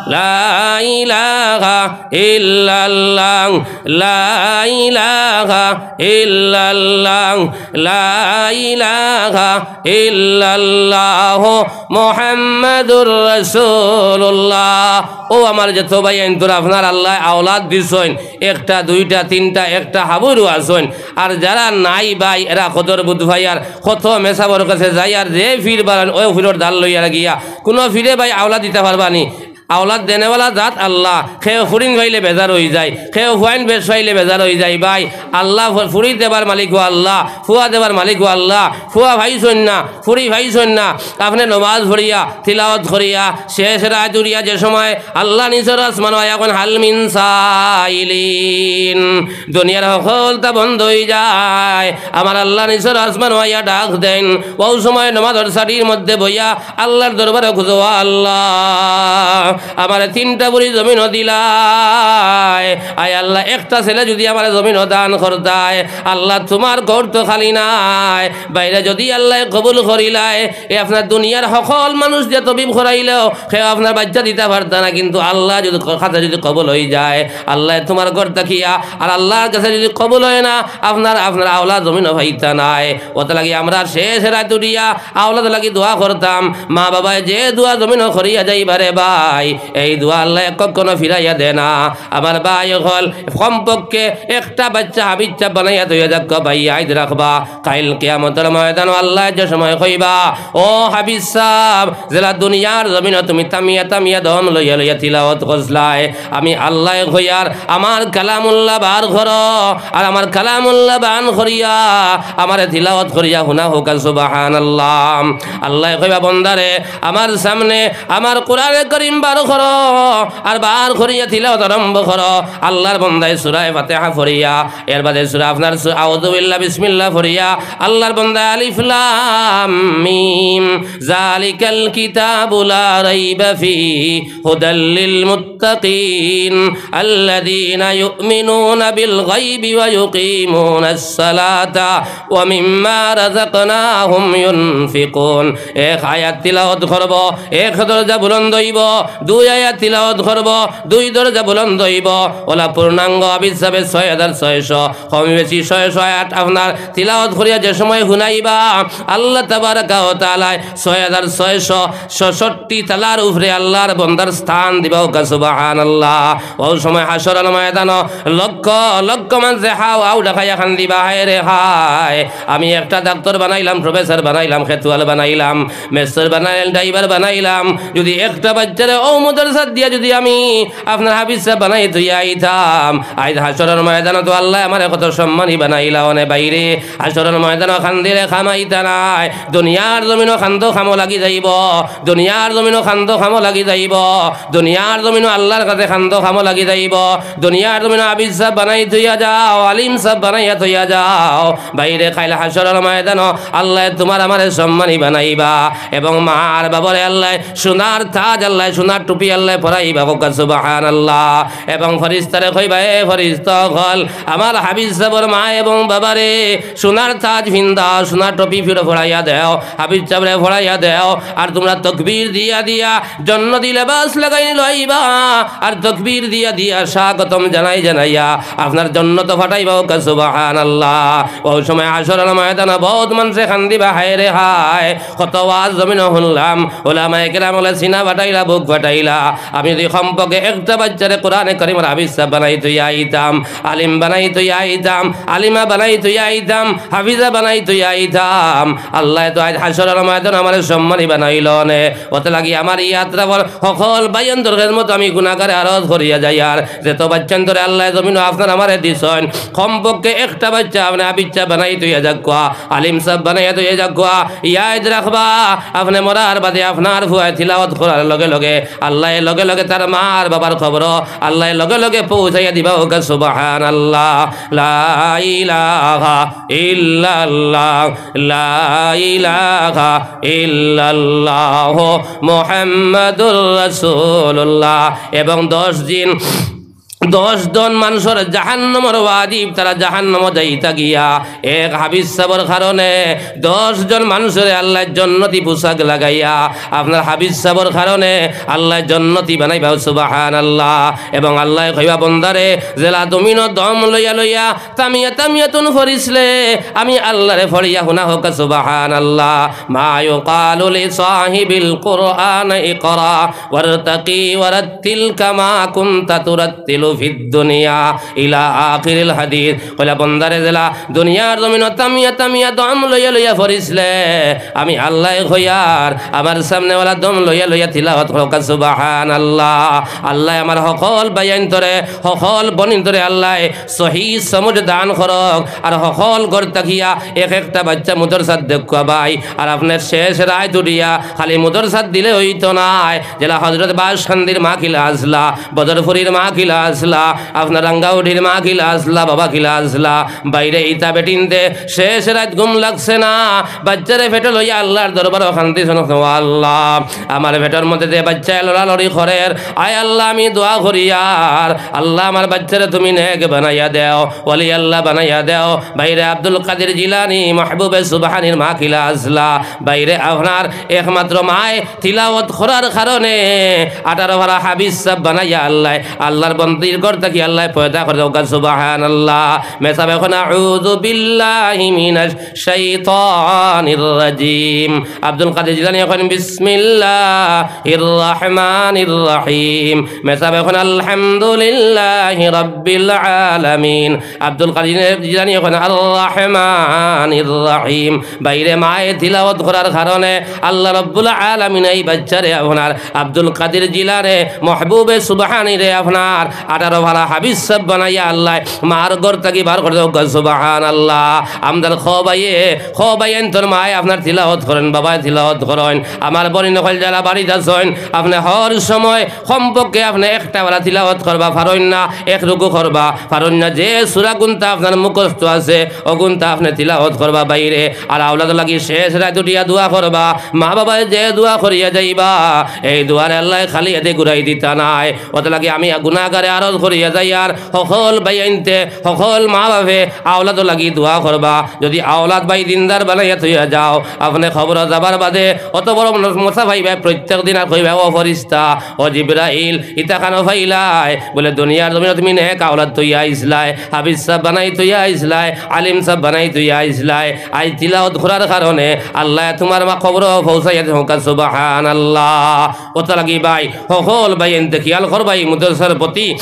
لا إله إلا الله، لا إله إلا الله، لا إله إلا الله، محمد رسول الله। ও আমার যত ভাইয়াইন, তোরা আপনার আল্লায় আওলাদ দিছইন, একটা, দুইটা, তিনটা, একটা হাবুরু আছইন। আর যারা নাই ভাই, এরা কদর বুধ ভাই আর কত মেসাবর কাছে যাইয়ার, যে ফির বারান, ওই ফিরর দাল লইয়া গিয়া, কোনো ফিরে ভাই আওলাদ দিতা পারবা নি? আওলাদ দেনেওয়ালা জাত আল্লাহ। কেউ ফুরিন পাইলে বেজার অইযায়, কেউ ফুয়াইন বেশ পাইলে বেজার অইযায়। ভাই, আল্লাহ ফু-, ফুরি দেবার মালিকও আল্লাহ, ফুয়া দেবার মালিকও আল্লাহ। ফুয়া পাইছইন না, ফুরি পাইছইন না, আপনে নমাজ পড়িয়া, তিলাওয়াত করিয়া, শেষ রাইত উঠিয়া যে সময় আল্লাহ নিচর আসমানো আইয়া কইন, "হাল মিন সাইলিন।" দুনিয়ার হকলতা বন্ধ অইযায়, আমার আল্লাহ নিচর আসমানো আইয়া ডাক দেইন। অউ সময় নমাজর সারির মধ্যে বইয়া আল্লাহর দরবারে খুঁজো, "আল্লাহ, আমারে তিনটা বুড়ি জমিনো দিলায়, আয় আল্লাহ, একটা ছেলে যুদি আমারে জমিনো দান করতায়, আল্লাহ, তুমার ঘর তো খালি নাই, বাইরে যুদি আল্লায় কবুল করিলায়, এ আপনার দুনিয়ার হকল মানুষ দিয়া তবিব করাইলেও কেউ আপনার বাইচ্চা দিতা পারতা না, কিন্তু আল্লাহ যুদি ক-, খাতে যুদি কবুল অইযায়, আল্লায় তুমার ঘর থাকিয়া আর আল্লাহর কাছে যুদি কবুল অয় না, আপনার, আপনার আওলাদ জমিনো পাইতা নায়।" অতার লাগি আমরা শেষ রাইত উঠিয়া আওলাদ লাগি দোয়া করতাম। মা বাবায় যে দোয়া জমিনো করিয়া যাইবা রে ভাই, এই দোয়া আল্লায় কখনো ফিরাইয়া দেয় না। আমার ভাই অকল, কমপক্ষে একটা বাইচ্চা হাফিজ সাব বানাইয়া থইয়া যাউক্কা ভাই, ইয়াদ রাখবা। কাইল কিয়ামতর ময়দানো আল্লায় যে সময় কইবা, "ও হাফিজ সাব, যেলা দুনিয়ার জমিনো তুমি তামিয়া তামিয়া দম লইয়া লইয়া তিলাওয়াত করছলায়, আমি আল্লায় কইয়ার আমার কালামুল্লাহ বার করো, আর আমার কালামুল্লাহ বান করিয়া আমারে তিলাওয়াত করিয়া হুনা হউক্কা, সুবহানাল্লাহ।" আল্লায় কইবা, "বন্দারে, আমার সামনে আমার কোরআনে করিম বার করো, আর বার করিয়া তিলাওয়াত আরম্ভ করো।" আল্লাহর বন্দায় সূরায়ে ফাতিহা পড়িয়া, এর বাদে সূরা আপনার সু-, আউযু বিল্লাহ, বিসমিল্লাহ পড়িয়া, আল্লাহর বন্দায় আলিফ লাম মিম, যালিকাল কিতাবু লা রাইবা ফিহি, হুদাল লিল মুত্তাকিন, আল্লাযীনা ইউমিনুনা বিল গায়বি ওয়া ইউকিমুনাস সালাতা ওয়া মিম্মা রাযাকনাহুম ইউনফিকুন। এক আয়াত তিলাওয়াত করবো, এক দরজা বুলন্দ অইবো, দুই আয়াত তিলাওয়াত করবো, দুই দরজা বুলন্দ অইবো। অলা পূর্ণাঙ্গ হাফিজ সাবে ছয় হাজার ছয়শো, কম বেশি ছয়শো আয়াত আপনার তিলাওয়াত করিয়া যে সময় হুনাইবা, আল্লাহ তাবারাকা ওয়া তাআলায় ছয় হাজার ছয়শো ছষট্টি তালার উপরে আল্লাহর বন্দার স্থান দিবা, হউক্কা সুবহানাল্লাহ। অউ সময় হাশরর ময়দানো লক্ষ লক্ষ মানষে হাউ হাউ ডাকাইয়া কান্দিবা, "হায় রে হায়, আমি একটা ডাক্তর বানাইলাম, professor বানাইলাম, খেতুয়াল বানাইলাম, মেস্তর বানাইলাম, driver বানাইলাম, যুদি একটা বাইচ্চারে অউ মাদ্রাসাত দিয়া যুদি আমি আপনার হাফিজ সাব বানাই থইয়া আইতাম, আইজ হাশরর ময়দানো তো আল্লায় আমারে কত সম্মানী বানাইলা অনে ভাইরে।" হাশরর ময়দানো কান্দিলে কাম আইতা নায়। দুনিয়ার জমিনো কান্দো, কামো লাগি যাইবো, দুনিয়ার জমিনো কান্দো, কামো লাগি যাইবো, দুনিয়ার জমিনো আল্লাহর কাছে কান্দো, কামো লাগি যাইবো। দুনিয়ার জমিনো হাফিজ সাব বানাই থইয়া যাও, আলিম সাব বানাইয়া থইয়া যাও, ভাইরে, কাইল হাশরর ময়দানো আল্লায় তুমার আমারে সম্মানী বানাইবা, এবং মা আর বাবারে আল্লায় সোনার তাজ, আল্লায় সোনার টুপি আল্লায় পরাইবা, কউক্কা সুবহানাল্লাহ। এবং ফিরিস্তারে কইবা, "এ ফিরিস্তা অকল, আমার হাফিজ সাবর মা এবং বাবারে সোনার তাজ ফিন্দাও, সোনার টুপি ফিরো পরাইয়া দেও, হাফিজ সাবরে পরাইয়া দেও, আর তুমরা তকবীর দিয়া দিয়া জন্নতি লেবাস লাগাই লইবা, আর তকবীর দিয়া দিয়া স্বাগতম জানাই জানাইয়া আপনার জন্নতো ফাটাইবা, কউক্কা সুবহানাল্লাহ।" অউ সময় হাশরর ময়দানো বউত মানষে কান্দিবা, "হায় রে হায়, কত ওয়াজ জমিনো হুনলাম, উলামায়ে কেরাম অকলে সিনা ফাটাইলা, বুক ফাটাইলা, আমি যুদি কমপক্ষে একটা বাইচ্চারে কোরআনে করিমর হাফিজ সাব বানাই থইয়া আইতাম, আলিম বানাই থইয়া আইতাম, আলিমা বানাই থইয়া আইতাম, হাফিজা বানাই থইয়া আইতাম, আল্লায় তো আইজ হাশরর ময়দানো আমারে সম্মানী বানাইলো নে।" অতে লাগি আমার ই আতরাফর হকল ভাইয়াইন্তর খেদমতো আমি গুনাহগারে আরজ করিয়া যাইয়ার, যেত বাইচ্চাইন্তরে আল্লায় জমিনো আপনার আমারে দিছইন, কমপক্ষে একটা বাইচ্চা আপনে হাফিজ সাব বানাই থইয়া যাউক্কা, আলিম সাব বানাইয়া থইয়া যাউক্কা। ইয়াদ রাখবা, আপনে মরার বাদে আপনার ফুয়ায় তিলাওয়াত করার লগে লগে আল্লায় লগে লগে তার মা আর বাবার কবরো আল্লায় লগে লগে পৌঁছাইয়া দিবা, কউক্কা সুবহানাল্লাহ। লা ইলাহা ইল্লাল্লাহ, লা ইলাহা ইল্লাল্লাহ, মুহাম্মাদুর রাসূলুল্লাহ। এবং দশ দিন দশ জন মানুষর জাহান্নামর ওয়াজিব, তারা জাহান্নামো যাইতা গিয়া। এক হাফিজ সাবর কারণে দশ জন মানুষরে আল্লায় জন্নতি পোশাক লাগাইয়া, আপনার হাফিজ সাবর কারণে আল্লায় জন্নতি বানাইবা, সুবহানাল্লাহ। এবং আল্লায় কইবা, বন্দারে, যেলা তুমি নু দম লইয়া লইয়া তামিয়া তামিয়া তুন ফরিছলে, আমি আল্লারে ফড়িয়া হুনা হক্কা, সুবহানাল্লাহ। মা ইউকালু লিসাহিবিল কুরআন ইকরা ওয়ারতাকি ওয়ারাত্তিল কামা কুনতা তুরাত্তিলু ফিদ দুনিয়া, ইলা আখিরিল হাদিস। কইলা, বন্দারে, যেলা দুনিয়ার জমিনো তামিয়া তামিয়া দম লইয়া লইয়া ফরিছলে, আমি আল্লায় কইয়ার, আমার সামনে ওলা দম লইয়া লইয়া তিলাওয়াত করউক্কা, সুবহানাল্লাহ। আল্লায় আমার হকল ভাইয়াইন্তরে, হকল বইনাইন্তরে আল্লায় সহি সমঝ দান করউক। আর হকল ঘর থাকিয়া এক একটা বাইচ্চা মুদরসাত দেখউক্কা ভাই। আর আপনার শেষ রাইত উঠিয়া খালি মুদরসাত দিলে অইতো নায়। যেলা হজরত বাসকান্দির মাহফিল আছলা, বদরপুরির মাহফিল আছলা, আপনার রাঙ্গাউটির মাহফিল আছলা, বাবা কিলা আছলা, বাইরে ইতা বেটিন্তে শেষ রাইত ঘুম লাগছে না, বাইচ্চারে পেটো লইয়া আল্লার দরবারো কান্দিছইন, ও আল্লাহ, আমার পেটর মধ্যে যে বাইচ্চায় লড়ালড়ি করের, আয় আল্লাহ, আমি দোয়া করিয়ার, আল্লাহ, আমার বাইচ্চারে তুমি নেক বানাইয়া দেও, ওলি আল্লাহ বানাইয়া দেও। বাইরে আব্দুল কাদির জিলানী, মাহবুবে সুবহানির মাহফিল আছলা, বাইরে আপনার একমাত্র মায় তিলাওয়াত করার কারণে আঠারো পারা হাফিজ সাব বানাইয়া আল্লায়, আল্লার বন্দির ঘর থাকি আল্লায় পয়দা করউক্কা, সুবহানাল্লাহ। মেসাবে কইন, আউযু বিল্লাহি মিনাশ শাইতানির রাজিম। আব্দুল কাদির জিলানী কইন, বিসমিল্লাহির রহমানির রহিম। মেসাবে কইন, আলহামদুলিল্লাহি রাব্বিল আলামিন। আব্দুল কাদির জিলানী কইন, আর রহমানির রহিম। বাইরে মায় তিলাওয়াত করার কারণে আল্লাহ রাব্বুল আলামিন এই বাইচ্চারে আপনার আব্দুল কাদির জিলানী, মাহবুবে সুবহানিরে আপনার আঠারো পারা হাফিজ সাব বানাইয়া আল্লায় মার ঘর থাকি বার করউক্কা, সুবহানাল্লাহ। আমরার কও ভাইয়ে, কও ভাইয়াইন্তর মায় আপনার তিলাওয়াত করইন, বাবায় তিলাওয়াত করইন, আমার বইন অকল যেলা বাড়িত আছইন, আপনে হর সময় কমপক্ষে আপনে একটা পারা তিলাওয়াত করবা পারইন না, এক রুকু করবা পারইন না, যে সূরা গুনতা আপনার মুখস্থ আছে, অগুনতা আপনে তিলাওয়াত করবা বাইরে। আর আওলাদর লাগি শেষ রাইত উঠিয়া দোয়া করবা, মা বাবায় যে দোয়া করিয়া যাইবা, এই দোয়ারে আল্লায় খালি আতে ঘুরাই দিতা নায়। অতার লাগি আমি গুনাগারে আরজ করিয়া যাইয়ার, হকল ভাইয়াইন্তে, হকল মা বাপে আওলাদর লাগি দোয়া করবা। যদি আওলাদ ভাই দিনদার বানাইয়া থইয়া যাও, আপনে কবরো যাবার বাদে অত বড় মনস-, মশা পাইবায়, প্রত্যেক দিন আর কইবা, "ও ফিরিস্তা, ও জিব্রাইল, ইতা কানো পাইলায়?" বলে, "দুনিয়ার জমিনো তুমি নেক আওলাদ থইয়া আইছলায়, হাফিজ সাব বানাই থইয়া আইছলায়, আলিম সাব বানাই থইয়া আইছলায়, আইজ তিলাওয়াত করার কারণে আল্লায় তুমার মা কবরো পৌঁছাইয়া দেউক্কা।" সুবহানাল্লাহ। অতার লাগি ভাই, হকল ভাইয়াইন্তে খিয়াল করবা ই মুদরসার প্রতি।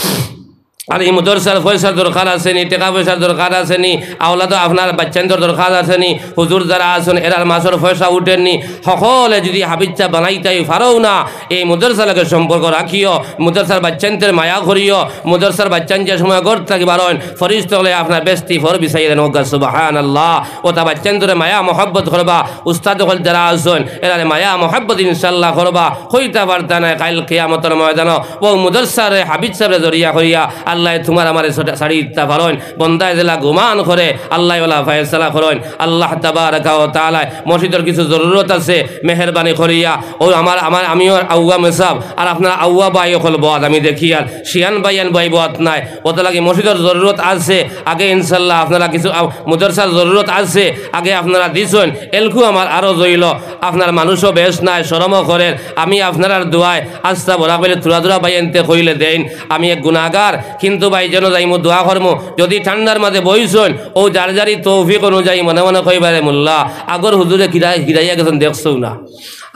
আর ই মুদরসার পয়সার দরকার আছে নি, টেকা পয়সার দরকার আছে নি, আওলাদো আপনার বাইচ্চাইন্তর দরকার আছে নি, হুজুর যারা আছইন, এরার মাসর পয়সা উঠের নি, হকলে যদি হাফিজ সাব বানাইতায় পারো না, এই মুদরসার লগে সম্পর্ক রাখিও, মুদরসার বাইচ্চাইন্তর মায়া করিও, মুদরসার বাইচ্চাইন যে সময় ঘর থাকি বারইন, ফিরিস্তা অকলে আপনার বেহেস্তি ঘর বিছাইয়া দেউক্কা। সুবহানাল্লাহ। অতা বাইচ্চাইন্তরে মায়া মহব্বত করবা, উস্তাদ অকল যারা আছইন, এরারে মায়া মহব্বত ইনশাআল্লাহ করবা। কইতা পারতা নায়, কাইল কিয়ামতর ময়দানো অউ মুদরসারে, হাফিজ সাবরে জরিয়া করিয়া আল্লায় তুমার আমারে ছাড়ি দিতা পারইন। বন্দায় যেলা গুমান করে, আল্লায় অলা ফয়সালা করইন। আল্লাহ তাবারাকা ওয়া তাআলায় মসজিদর কিছু জরুরত আছে, মেহেরবানি করিয়া অউ আমার, আমার, আমিও আউয়া মেসাব, আর আপনার আউয়া ভাই অকল বওয়াত আমি দেখিয়ার, শিয়ান ভাইয়াইন ভাই বওয়াত নায়। অতার লাগি মসজিদর জরুরত আছে, আগে ইনশাআল্লাহ আপনারা কিছু আউ-, মুদরসার জরুরত আছে, আগে আপনারা দিছইন। এলকু আমার আরজ অইলো, আপনার মানুষও বেশ নায়, শরমও করের। আমি আপনারার দোয়ায় আস্তা বরাক বেলে থুড়া থুড়া ভাইয়াইন্তে কইলে দেইন। আমি এক গুনাগার, কিন্তু ভাই যেন যাইমু দোয়া করমু। যদি ঠান্ডার মাঝে বইছইন, অউ যার যারি তৌফিক অনুযায়ী মনে মনে কইবারে, "মোল্লা, আগর হুজুরে কিরা-, কিরাইয়া গেছইন দেখছউ না?"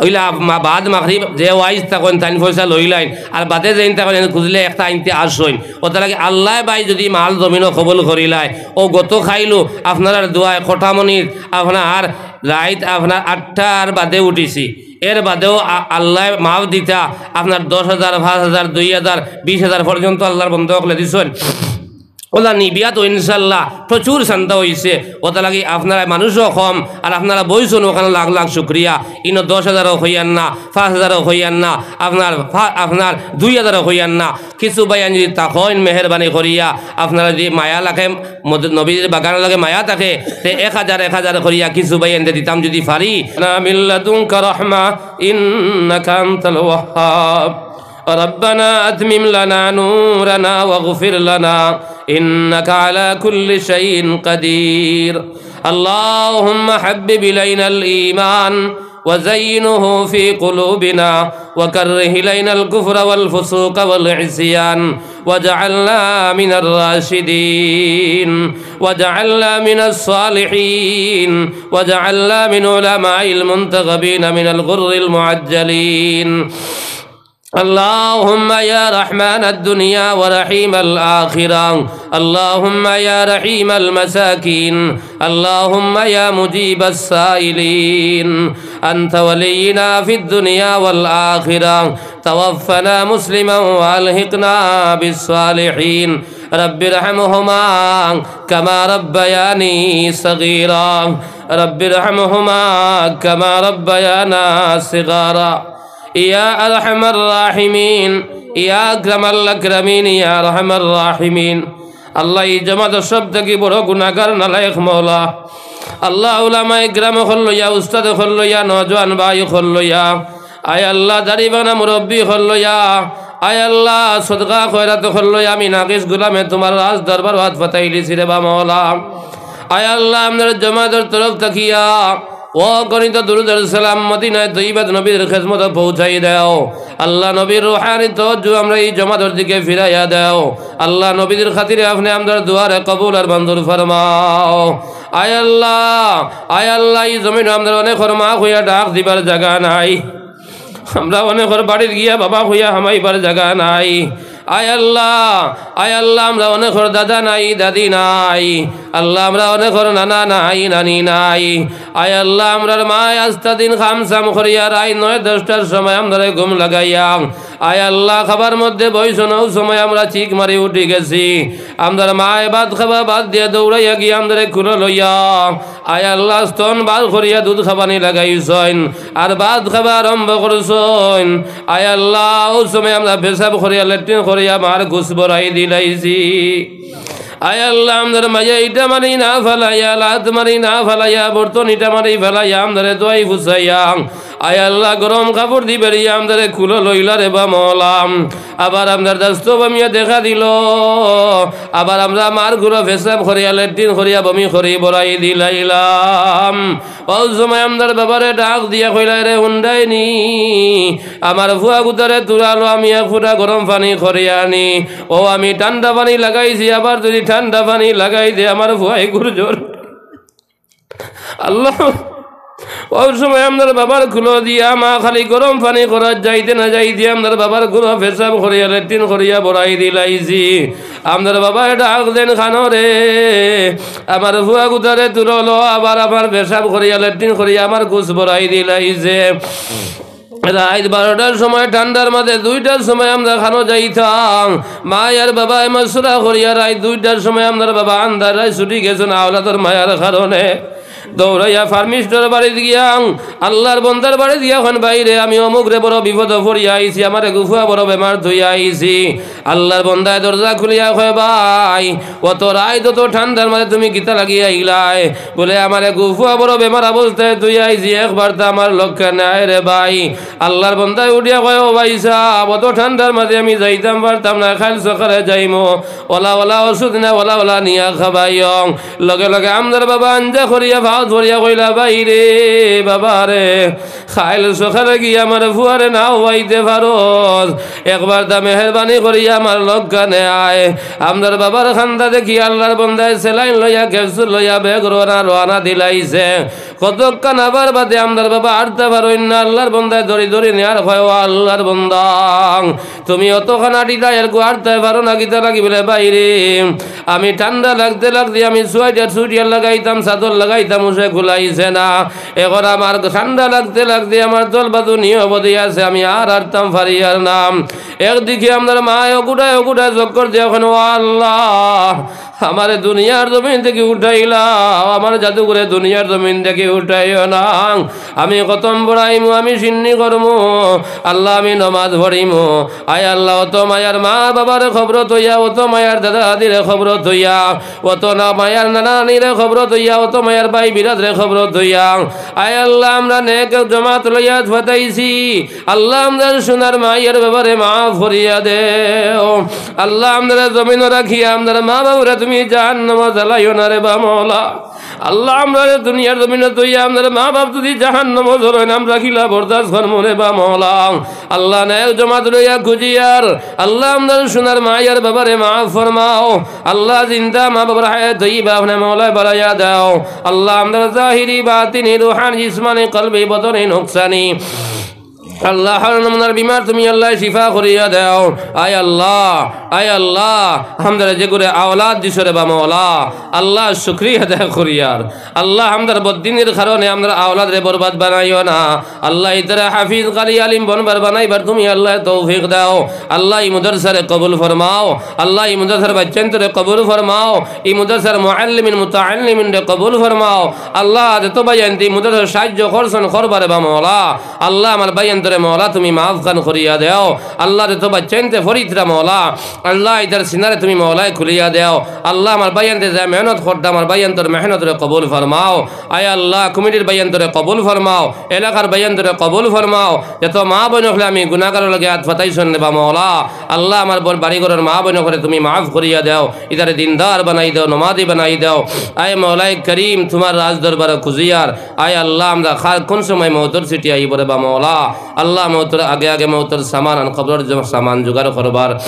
অইলা মা-, বাদ মাগরিব যে ওয়াইজ থাকইন, তাইন পয়সা লইলাইন, আর বাদে যেইন থাকইন, এনে খুঁজলে একটা আইন্তে আছইন। অতার লাগি আল্লায় ভাই যদি মাল জমিনো কবুল করিলায়, অউ গত কাইলউ আপনারার দোয়ায় কটামনিত আপনার রাইত আপনার আটটার বাদে উঠিছি, এর বাদেও আ-, আল্লায় মাফ দিতা আপনার দশ হাজার, পাঁচ হাজার, দুই হাজার, বিশ হাজার পর্যন্ত আল্লার বন্দা অকলে দিছইন। অলা নিবিয়াত ইনশাআল্লাহ প্রচুর চান্দা অইছে। অতার লাগি আপনারা মানুষও কম, আর আপনারা বইছইন অখানো লাখ লাখ শুকরিয়া। ইনো দশ হাজারও কইয়ার না, পাঁচ হাজারও কইয়ার না, আপনার ফা-, আপনার দুই হাজারও কইয়ার না। কিছু ভাইয়াইন যদি থাকইন, মেহেরবানি করিয়া আপনারা যদি মায়া লাগে, মদ-, নবীজির বাগানর লগে মায়া থাকে, তে এক হাজার, এক হাজার করিয়া কিছু ভাইয়াইন্তে দিতাম যদি পারি। না মিল্লাদুনকা রাহমা ইন্নাকা আনতাল ওয়াহ্হাব। ربنا أتمم لنا نورنا واغفر لنا إنك على كل شيء قدير. اللهم حبب إلينا الإيمان وزينه في قلوبنا وكره إلينا الكفر والفسوق والعصيان واجعلنا من الراشدين واجعلنا من الصالحين واجعلنا من علماء المنتخبين من الغر المحجلين. اللهم يا رحمن الدنيا ورحيم الآخرة، اللهم يا رحيم المساكين، اللهم يا مجيب السائلين، أنت ولينا في الدنيا والآخرة، توفنا مسلما وألحقنا بالصالحين. رب ارحمهما كما ربياني صغيرا، رب ارحمهما كما ربيانا صغارا. ইয়া আরহামার রাহিমিন, ইয়া আকরামাল আকরামিন, ইয়া আরহামার রাহিমিন। আল্লাহ, ই জমাতর সব থাকি বড় গুনাগার নালায়েক মওলা। আল্লাহ, উলামায়ে কেরাম অকল লইয়া, উস্তাদ অকল লইয়া, নওজোয়ান ভাই অকল লইয়া, আয় আল্লাহ, দাড়িবানা মুরব্বি অকল লইয়া, আয় আল্লাহ, সদকা খয়রাত অকল লইয়া আমি নাকিস গোলামে তুমার রাজ দরবার আত পাতাইলিছি রেবা মওলা। আয় আল্লাহ, আমরার জমাতর তরফ থাকিয়া অগণিত দুরুদ আর সালাম মদিনায়ে তৈয়বাত নবীর খেদমতো পৌঁছাই দেও। আল্লাহ, নবীর রুহানি তাওয়াজ্জু আমরার ই জমাতর দিকে ফিরাইয়া দেও। আল্লাহ, নবীজির খাতিরে আপনে আমরার দোয়ারে কবুল আর মঞ্জুর ফরমাও। আয় আল্লাহ, আয় আল্লাহ, ই জমিনো আমরার অনেকর মা কইয়া ডাক দিবার জাগা নাই। আমরার অনেকর বাড়িত গিয়া বাবা কইয়া হামাইবার জাগা নাই। আয় আল্লাহ, আয় আল্লাহ, আমরার অনেকর দাদা নাই, দাদি নাই। আল্লাহ, আমরার অনেকর নানা নাই, নানি নাই। আয় আল্লাহ, আমরার মায় আস্তা দিন কাম সাম করিয়া রাইত নয় দশটার সময় আমরারে ঘুম লাগাইয়া, আয় আল্লাহ, খাবার মধ্যে বইছইন, অউ সময় আমরা চিক মারি উঠি গেছি। আমরার মায় ভাত খাবা বাদ দিয়া দৌড়াইয়া গিয়া আমরারে কুলো লইয়া, আয় আল্লাহ, স্তন বার করিয়া দুধ খাবানি লাগাইছইন, আর ভাত খাবা আরম্ভ করছইন। আয় আল্লাহ, অউ সময় আমরা পেশাব করিয়া, লেট্রিন করিয়া মার গুস ভরাই দিলাইছি। আয় আল্লাহ, আমরার মায়ে ইটা মারি না ফালাইয়া, লাত মারি না ফালাইয়া, বর্তন ইটা মারি ফালাইয়া, আমরারে ধুয়াই ফুছাইয়া, আয় আল্লাহ, গরম কাপড় দি বেড়িয়া আমরারে কুলো লইলা রেবা মওলা। আবার আমরার দস্ত বমিয়ে দেখা দিল, আবার আমরা মার কুলো পেশাব করিয়া, লেট্রিন করিয়া, বমি করি ভরাই দিলাইলাম। অউ সময় আমরার বাবারে ডাক দিয়া কইলা, রে হুন্ডাইনি, আমার ফুয়া গুতারে তুরা লো, আমি এক ফুটা গরম পানি করিয়া আনি। অউ আমি ঠান্ডা পানি লাগাইছি, আবার যদি ঠান্ডা পানি লাগাই দে, আমার ফুয়ায় গুরজর। আল্লাহ, অউ সময় আমরার বাবার কুলো দিয়া মা খালি গরম পানি করাত যাইতে না যাইতে আমরার বাবার কুলো পেশাব করিয়া, লেট্রিন করিয়া ভরাই দিলাইছি। আমরার বাবায় ডাক দেন, কানো রে, আমার ফুয়া গুতারে তুলো লো, আবার আমার পেশাব করিয়া, লেট্রিন করিয়া আমার গুস ভরাই দিলাইছে। রাইত বারোটার সময় ঠান্ডার মাঝে দুইটার সময় আমরা কানো যাইতাম। মায় আর বাবায় মাসুরা করিয়া রাইত দুইটার সময় আমরার বাবা আন্দার রাইত ছুটি গেছইন আওলাদর মায়ার কারণে। দৌড়াইয়া ফার্মিস্টর বাড়িত গিয়া, আল্লাহর বন্দার বাড়িত গিয়া কইন, ভাইরে, আমি অমুকরে বড় বিপদো পড়িয়া আইছি, আমার এগু ফুয়া বড় বেমার থইয়া আইছি। আল্লাহর বন্দায় দরজা খুলিয়া কয়, ভাই, অত রাইত অত ঠান্ডার মাঝে তুমি কিতা লাগি আইলায়? বলে, আমার এগু ফুয়া বড় বেমার অবস্থায় থইয়া আইছি, একবার তো আমার লগে নেয় রে ভাই। আল্লাহর বন্দায় উঠিয়া কয়, ও ভাইসাব, অত ঠান্ডার মাঝে আমি যাইতাম পারতাম না, কাইল সকালে যাইমু, অলা অলা ওষুধ না, অলা অলা নিয়া খাবাইও। লগে লগে আমরার বাবা আঞ্জা করিয়া, পাও ধরিয়া কইলা, ভাইরে, বাবারে, কাইল সকালে গিয়া আমার ফুয়ারে না অওয়াইতে পারস, একবার তা মেহেরবানি করিয়া আমার লগে নেয়। আমরার বাবার কান্দা দেখি আল্লাহর বন্দায় সেলাইন লইয়া, ক্যাপসুল লইয়া বেগ রওয়ানা, রওয়ানা দিলাইছে। কতক্ষণ আবার বাদে আমরার বাবা আটতা পারইন না, আল্লাহর বন্দায় ধরি ধরি নেয়ার কয়, ও আল্লাহর বন্দা, তুমি অতখান আটিতায়, এরকু আটতায় পারো না, কিতা লাগি? বলে, ভাইরে, আমি ঠান্ডা লাগতে লাগতে আমি সোয়েটার, সোয়েটার লাগাইতাম, চাদর লাগাইতাম, উষে খুলাইছে না। এখন আমার ঠান্ডা লাগতে লাগতে আমার তলবা তো নিয়ে অবধি আছে, আমি আর আটতাম পারিয়ার না। একদিকে আমরার মায় অগুটায় অগুটায় চক্কর দিয়া কইন, ও আল্লাহ, আমারে দুনিয়ার জমিন থাকি উঠাইলাও, আমার জাদুগরে দুনিয়ার জমিন থাকি উঠাইও না। আমি খতম পড়াইমু, আমি সিন্নি করমু, আল্লাহ আমি নমাজ পড়িমু। আয় আল্লাহ, অত মায়ার মা বাবারে কবরো থইয়া, অত মায়ার দাদা দাদিরে কবরো থইয়া, অত না মায়ার নানা নানিরে কবরো থইয়া, অত মায়ার ভাই বিরাদরে কবরো থইয়া। আয় আল্লাহ, আমরা নেক জমাত লইয়া ফাতাইছি। আল্লাহ, আমরার সোনার মায়ার বাবারে মাফ করিয়া দেও। আল্লাহ, আমরারে জমিনো রাখিয়া আমরার মা বাবারে তুমি জাহান্নামো জ্বালাইও না রে বা মওলা। আল্লাহ, আমরারে দুনিয়ার জমিনো থইয়া আমরার মা বাপ যুদি জাহান্নামো জ্বলইন, আমরা কিলা বরদাস্ত করমু রে বা মওলা। আল্লাহ, নেক জমাত লইয়া খুজিয়ার। আল্লাহ, আমরার সোনার মায়ার বাবারে মাফ ফরমাও। আল্লাহ, জিন্দা মা বাবার হায়াত তৈয়বা আপনে মওলায় বাড়াইয়া দেও। আল্লাহ, আমরার জাহিরি, বাতিনি, রুহানি, জিসমানি, কলবি, বদনি, নফসানি, আল্লাহ, হার নমুনার বিমার তুমি আল্লাহ শিফা করিয়া দেও। আয় আল্লাহ, আয় আল্লাহ, আমরারে যেগুরে আওলাদ দিছো রে বা মওলা, আল্লাহ শুকরিয়া আদায় করিয়ার। আল্লাহ, আমরার বদদিনির কারণে আমরার আওলাদরে বরবাদ বানাইও না। আল্লাহ, ইতারে হাফিজ, কারি, আলিম বনবার বানাইবার তুমি আল্লাহ তৌফিক দেও। আল্লাহ, ই মাদ্রাসারে কবুল ফরমাও। আল্লাহ, ই মাদ্রাসার বাচ্চাইন্তরে কবুল ফরমাও। ই মাদ্রাসার মুআল্লিমিন, মুতাআল্লিমিনরে কবুল ফরমাও। আল্লাহ, যত ভাইয়াইন্তে ই মাদ্রাসার সাহায্য করছইন, করবা রে বা মওলা, আল্লাহ, আমার ভাইয়াইন্তরে মওলা তুমি মাফ খান করিয়া দেও। আল্লাহ, যত বাচ্চাইন্তে ফড়িতরা মওলা, আল্লাহ, ইতার সিনারে তুমি মওলায় খুলিয়া দেও। আল্লাহ, আমার ভাইয়াইন্তে যে মেহনত কররা, আমার ভাইয়াইন্তর মেহনতরে কবুল ফরমাও। আয় আল্লাহ, কমিটির ভাইয়াইন্তরে কবুল ফরমাও, এলাকার ভাইয়াইন্তরে কবুল ফরমাও। যত মা বইন অকলে আমি গুনাগারর লগে আত ফাতাইছইন রে বা মওলা, আল্লাহ, আমার বর-, বাড়িঘরর মা বইন অকলে তুমি মাফ করিয়া দেও, ইতারে দিনদার বানাই দেও, নমাজি বানাই দেও। আয় মওলায় করিম, তুমার রাজ দরবারো খুজিয়ার। আয় আল্লাহ, আমরা কার কুন সময় মউতর চিঠি আইবো রে বা মওলা, আল্লাহ, মউতর আগে আগে মউতর সামান আর কবরর জ-, সামান জোগাড় করবার।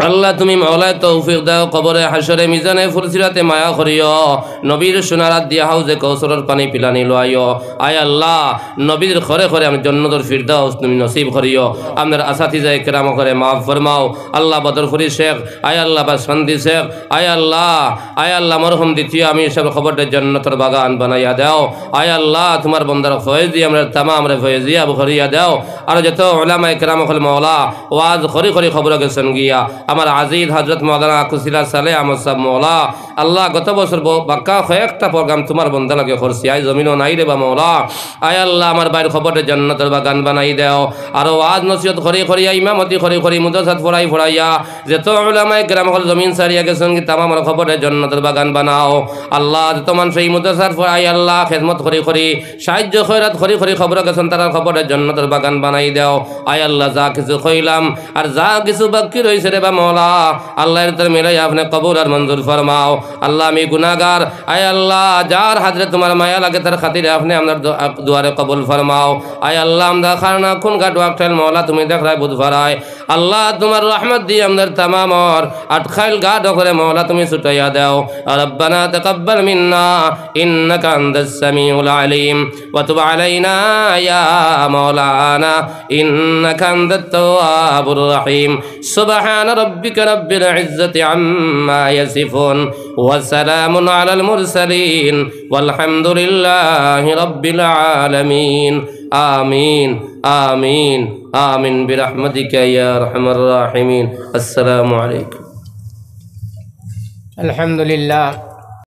আল্লাহ, তুমি মওলায় তৌফিক দেও, কবরে হাশরে মিজানে ফুলসিরাতে মায়া করিও, নবীর সোনার আত দিয়া হাউজে কৌসরর পানি পিলানি লওয়াইও। আয় আল্লাহ, নবীর খরে খরে আমি জন্নতর ফিরদাউস তুমি নসিব করিও। আমরার আসাতিজা একরাম অকলরে মাফ ফরমাও। আল্লাহ, বদরপুরি শেখ, আয় আল্লাহ, বাসকান্দি শেখ, আয় আল্লাহ, আয় আল্লাহ, মরহুম দ্বিতীয় আমির সাবর কবররে জন্নতর বাগান বানাইয়া দেও। আয় আল্লাহ, তুমার বন্দার ফয়েজ দিয়া আমরার তামামরে ফয়েজিয়াব করিয়া দেও। আর যত উলামায়ে কেরাম অকল মওলা, ওয়াজ করি করি কবরো গেছইন গিয়া, আমার আজিজ হযরত মাওলানা আকুছিলা সালেহ আহমদ সাব মওলা, আল্লাহ, গত বছর ব-, বাক্কা কয়েকটা program তুমার বন্দা লগে করছি, আইজ জমিনো নাই রে বা মওলা। আয় আল্লাহ, আমার ভাইর কবররে জন্নতর বাগান বানাই দেও। আরো ওয়াজ নসিহত করি করিয়া, ইমামতি করি করি, মাদ্রাসাত পড়াই পড়াইয়া, যত উলামায়ে কেরাম অকল জমিন ছাড়িয়া গেছইন গি, তামামর কবররে জন্নতর বাগান বানাও। আল্লাহ, যত মানষে ই মাদ্রাসাত পড়াই, আল্লাহ, খেদমত করি করি, সাহায্য খয়রাত করি করি কবরো গেছইন, তারার কবররে জন্নতর বাগান বানাই দেও। আয় আল্লাহ, যা কিছু কইলাম আর যা কিছু বাকি রইছে রে বা মওলা, আল্লাহ, এর তোর মিলাই আপনে কবুল আর মঞ্জুর ফরমাও। আল্লাহ, আমি গুনাগার। আয় আল্লাহ, যার হাজরে তুমার মায়া লাগে, তার খাতিরে আপনে আমরার দো-, দুয়ারে কবুল ফরমাও। আয় আল্লাহ, আমরা খারনা, খুনঘাট, ওয়াকঠাইল মওলা, তুমি দেখরায়, বুঝ ফারায়। আল্লাহ, তুমার রহমত দিয়া আমরার তামামর আটখাইল ঘাট অকলরে মওলা তুমি ছুটাইয়া দেও। ربنا تقبل منا إنك أنت السميع العليم وتب علينا يا مولانا إنك أنت التواب الرحيم. سبحان ربك رب العزة عما يصفون وسلام على المرسلين والحمد لله رب العالمين. آمين، آمين، آمين برحمتك يا أرحم الراحمين. السلام عليكم. الحمد لله.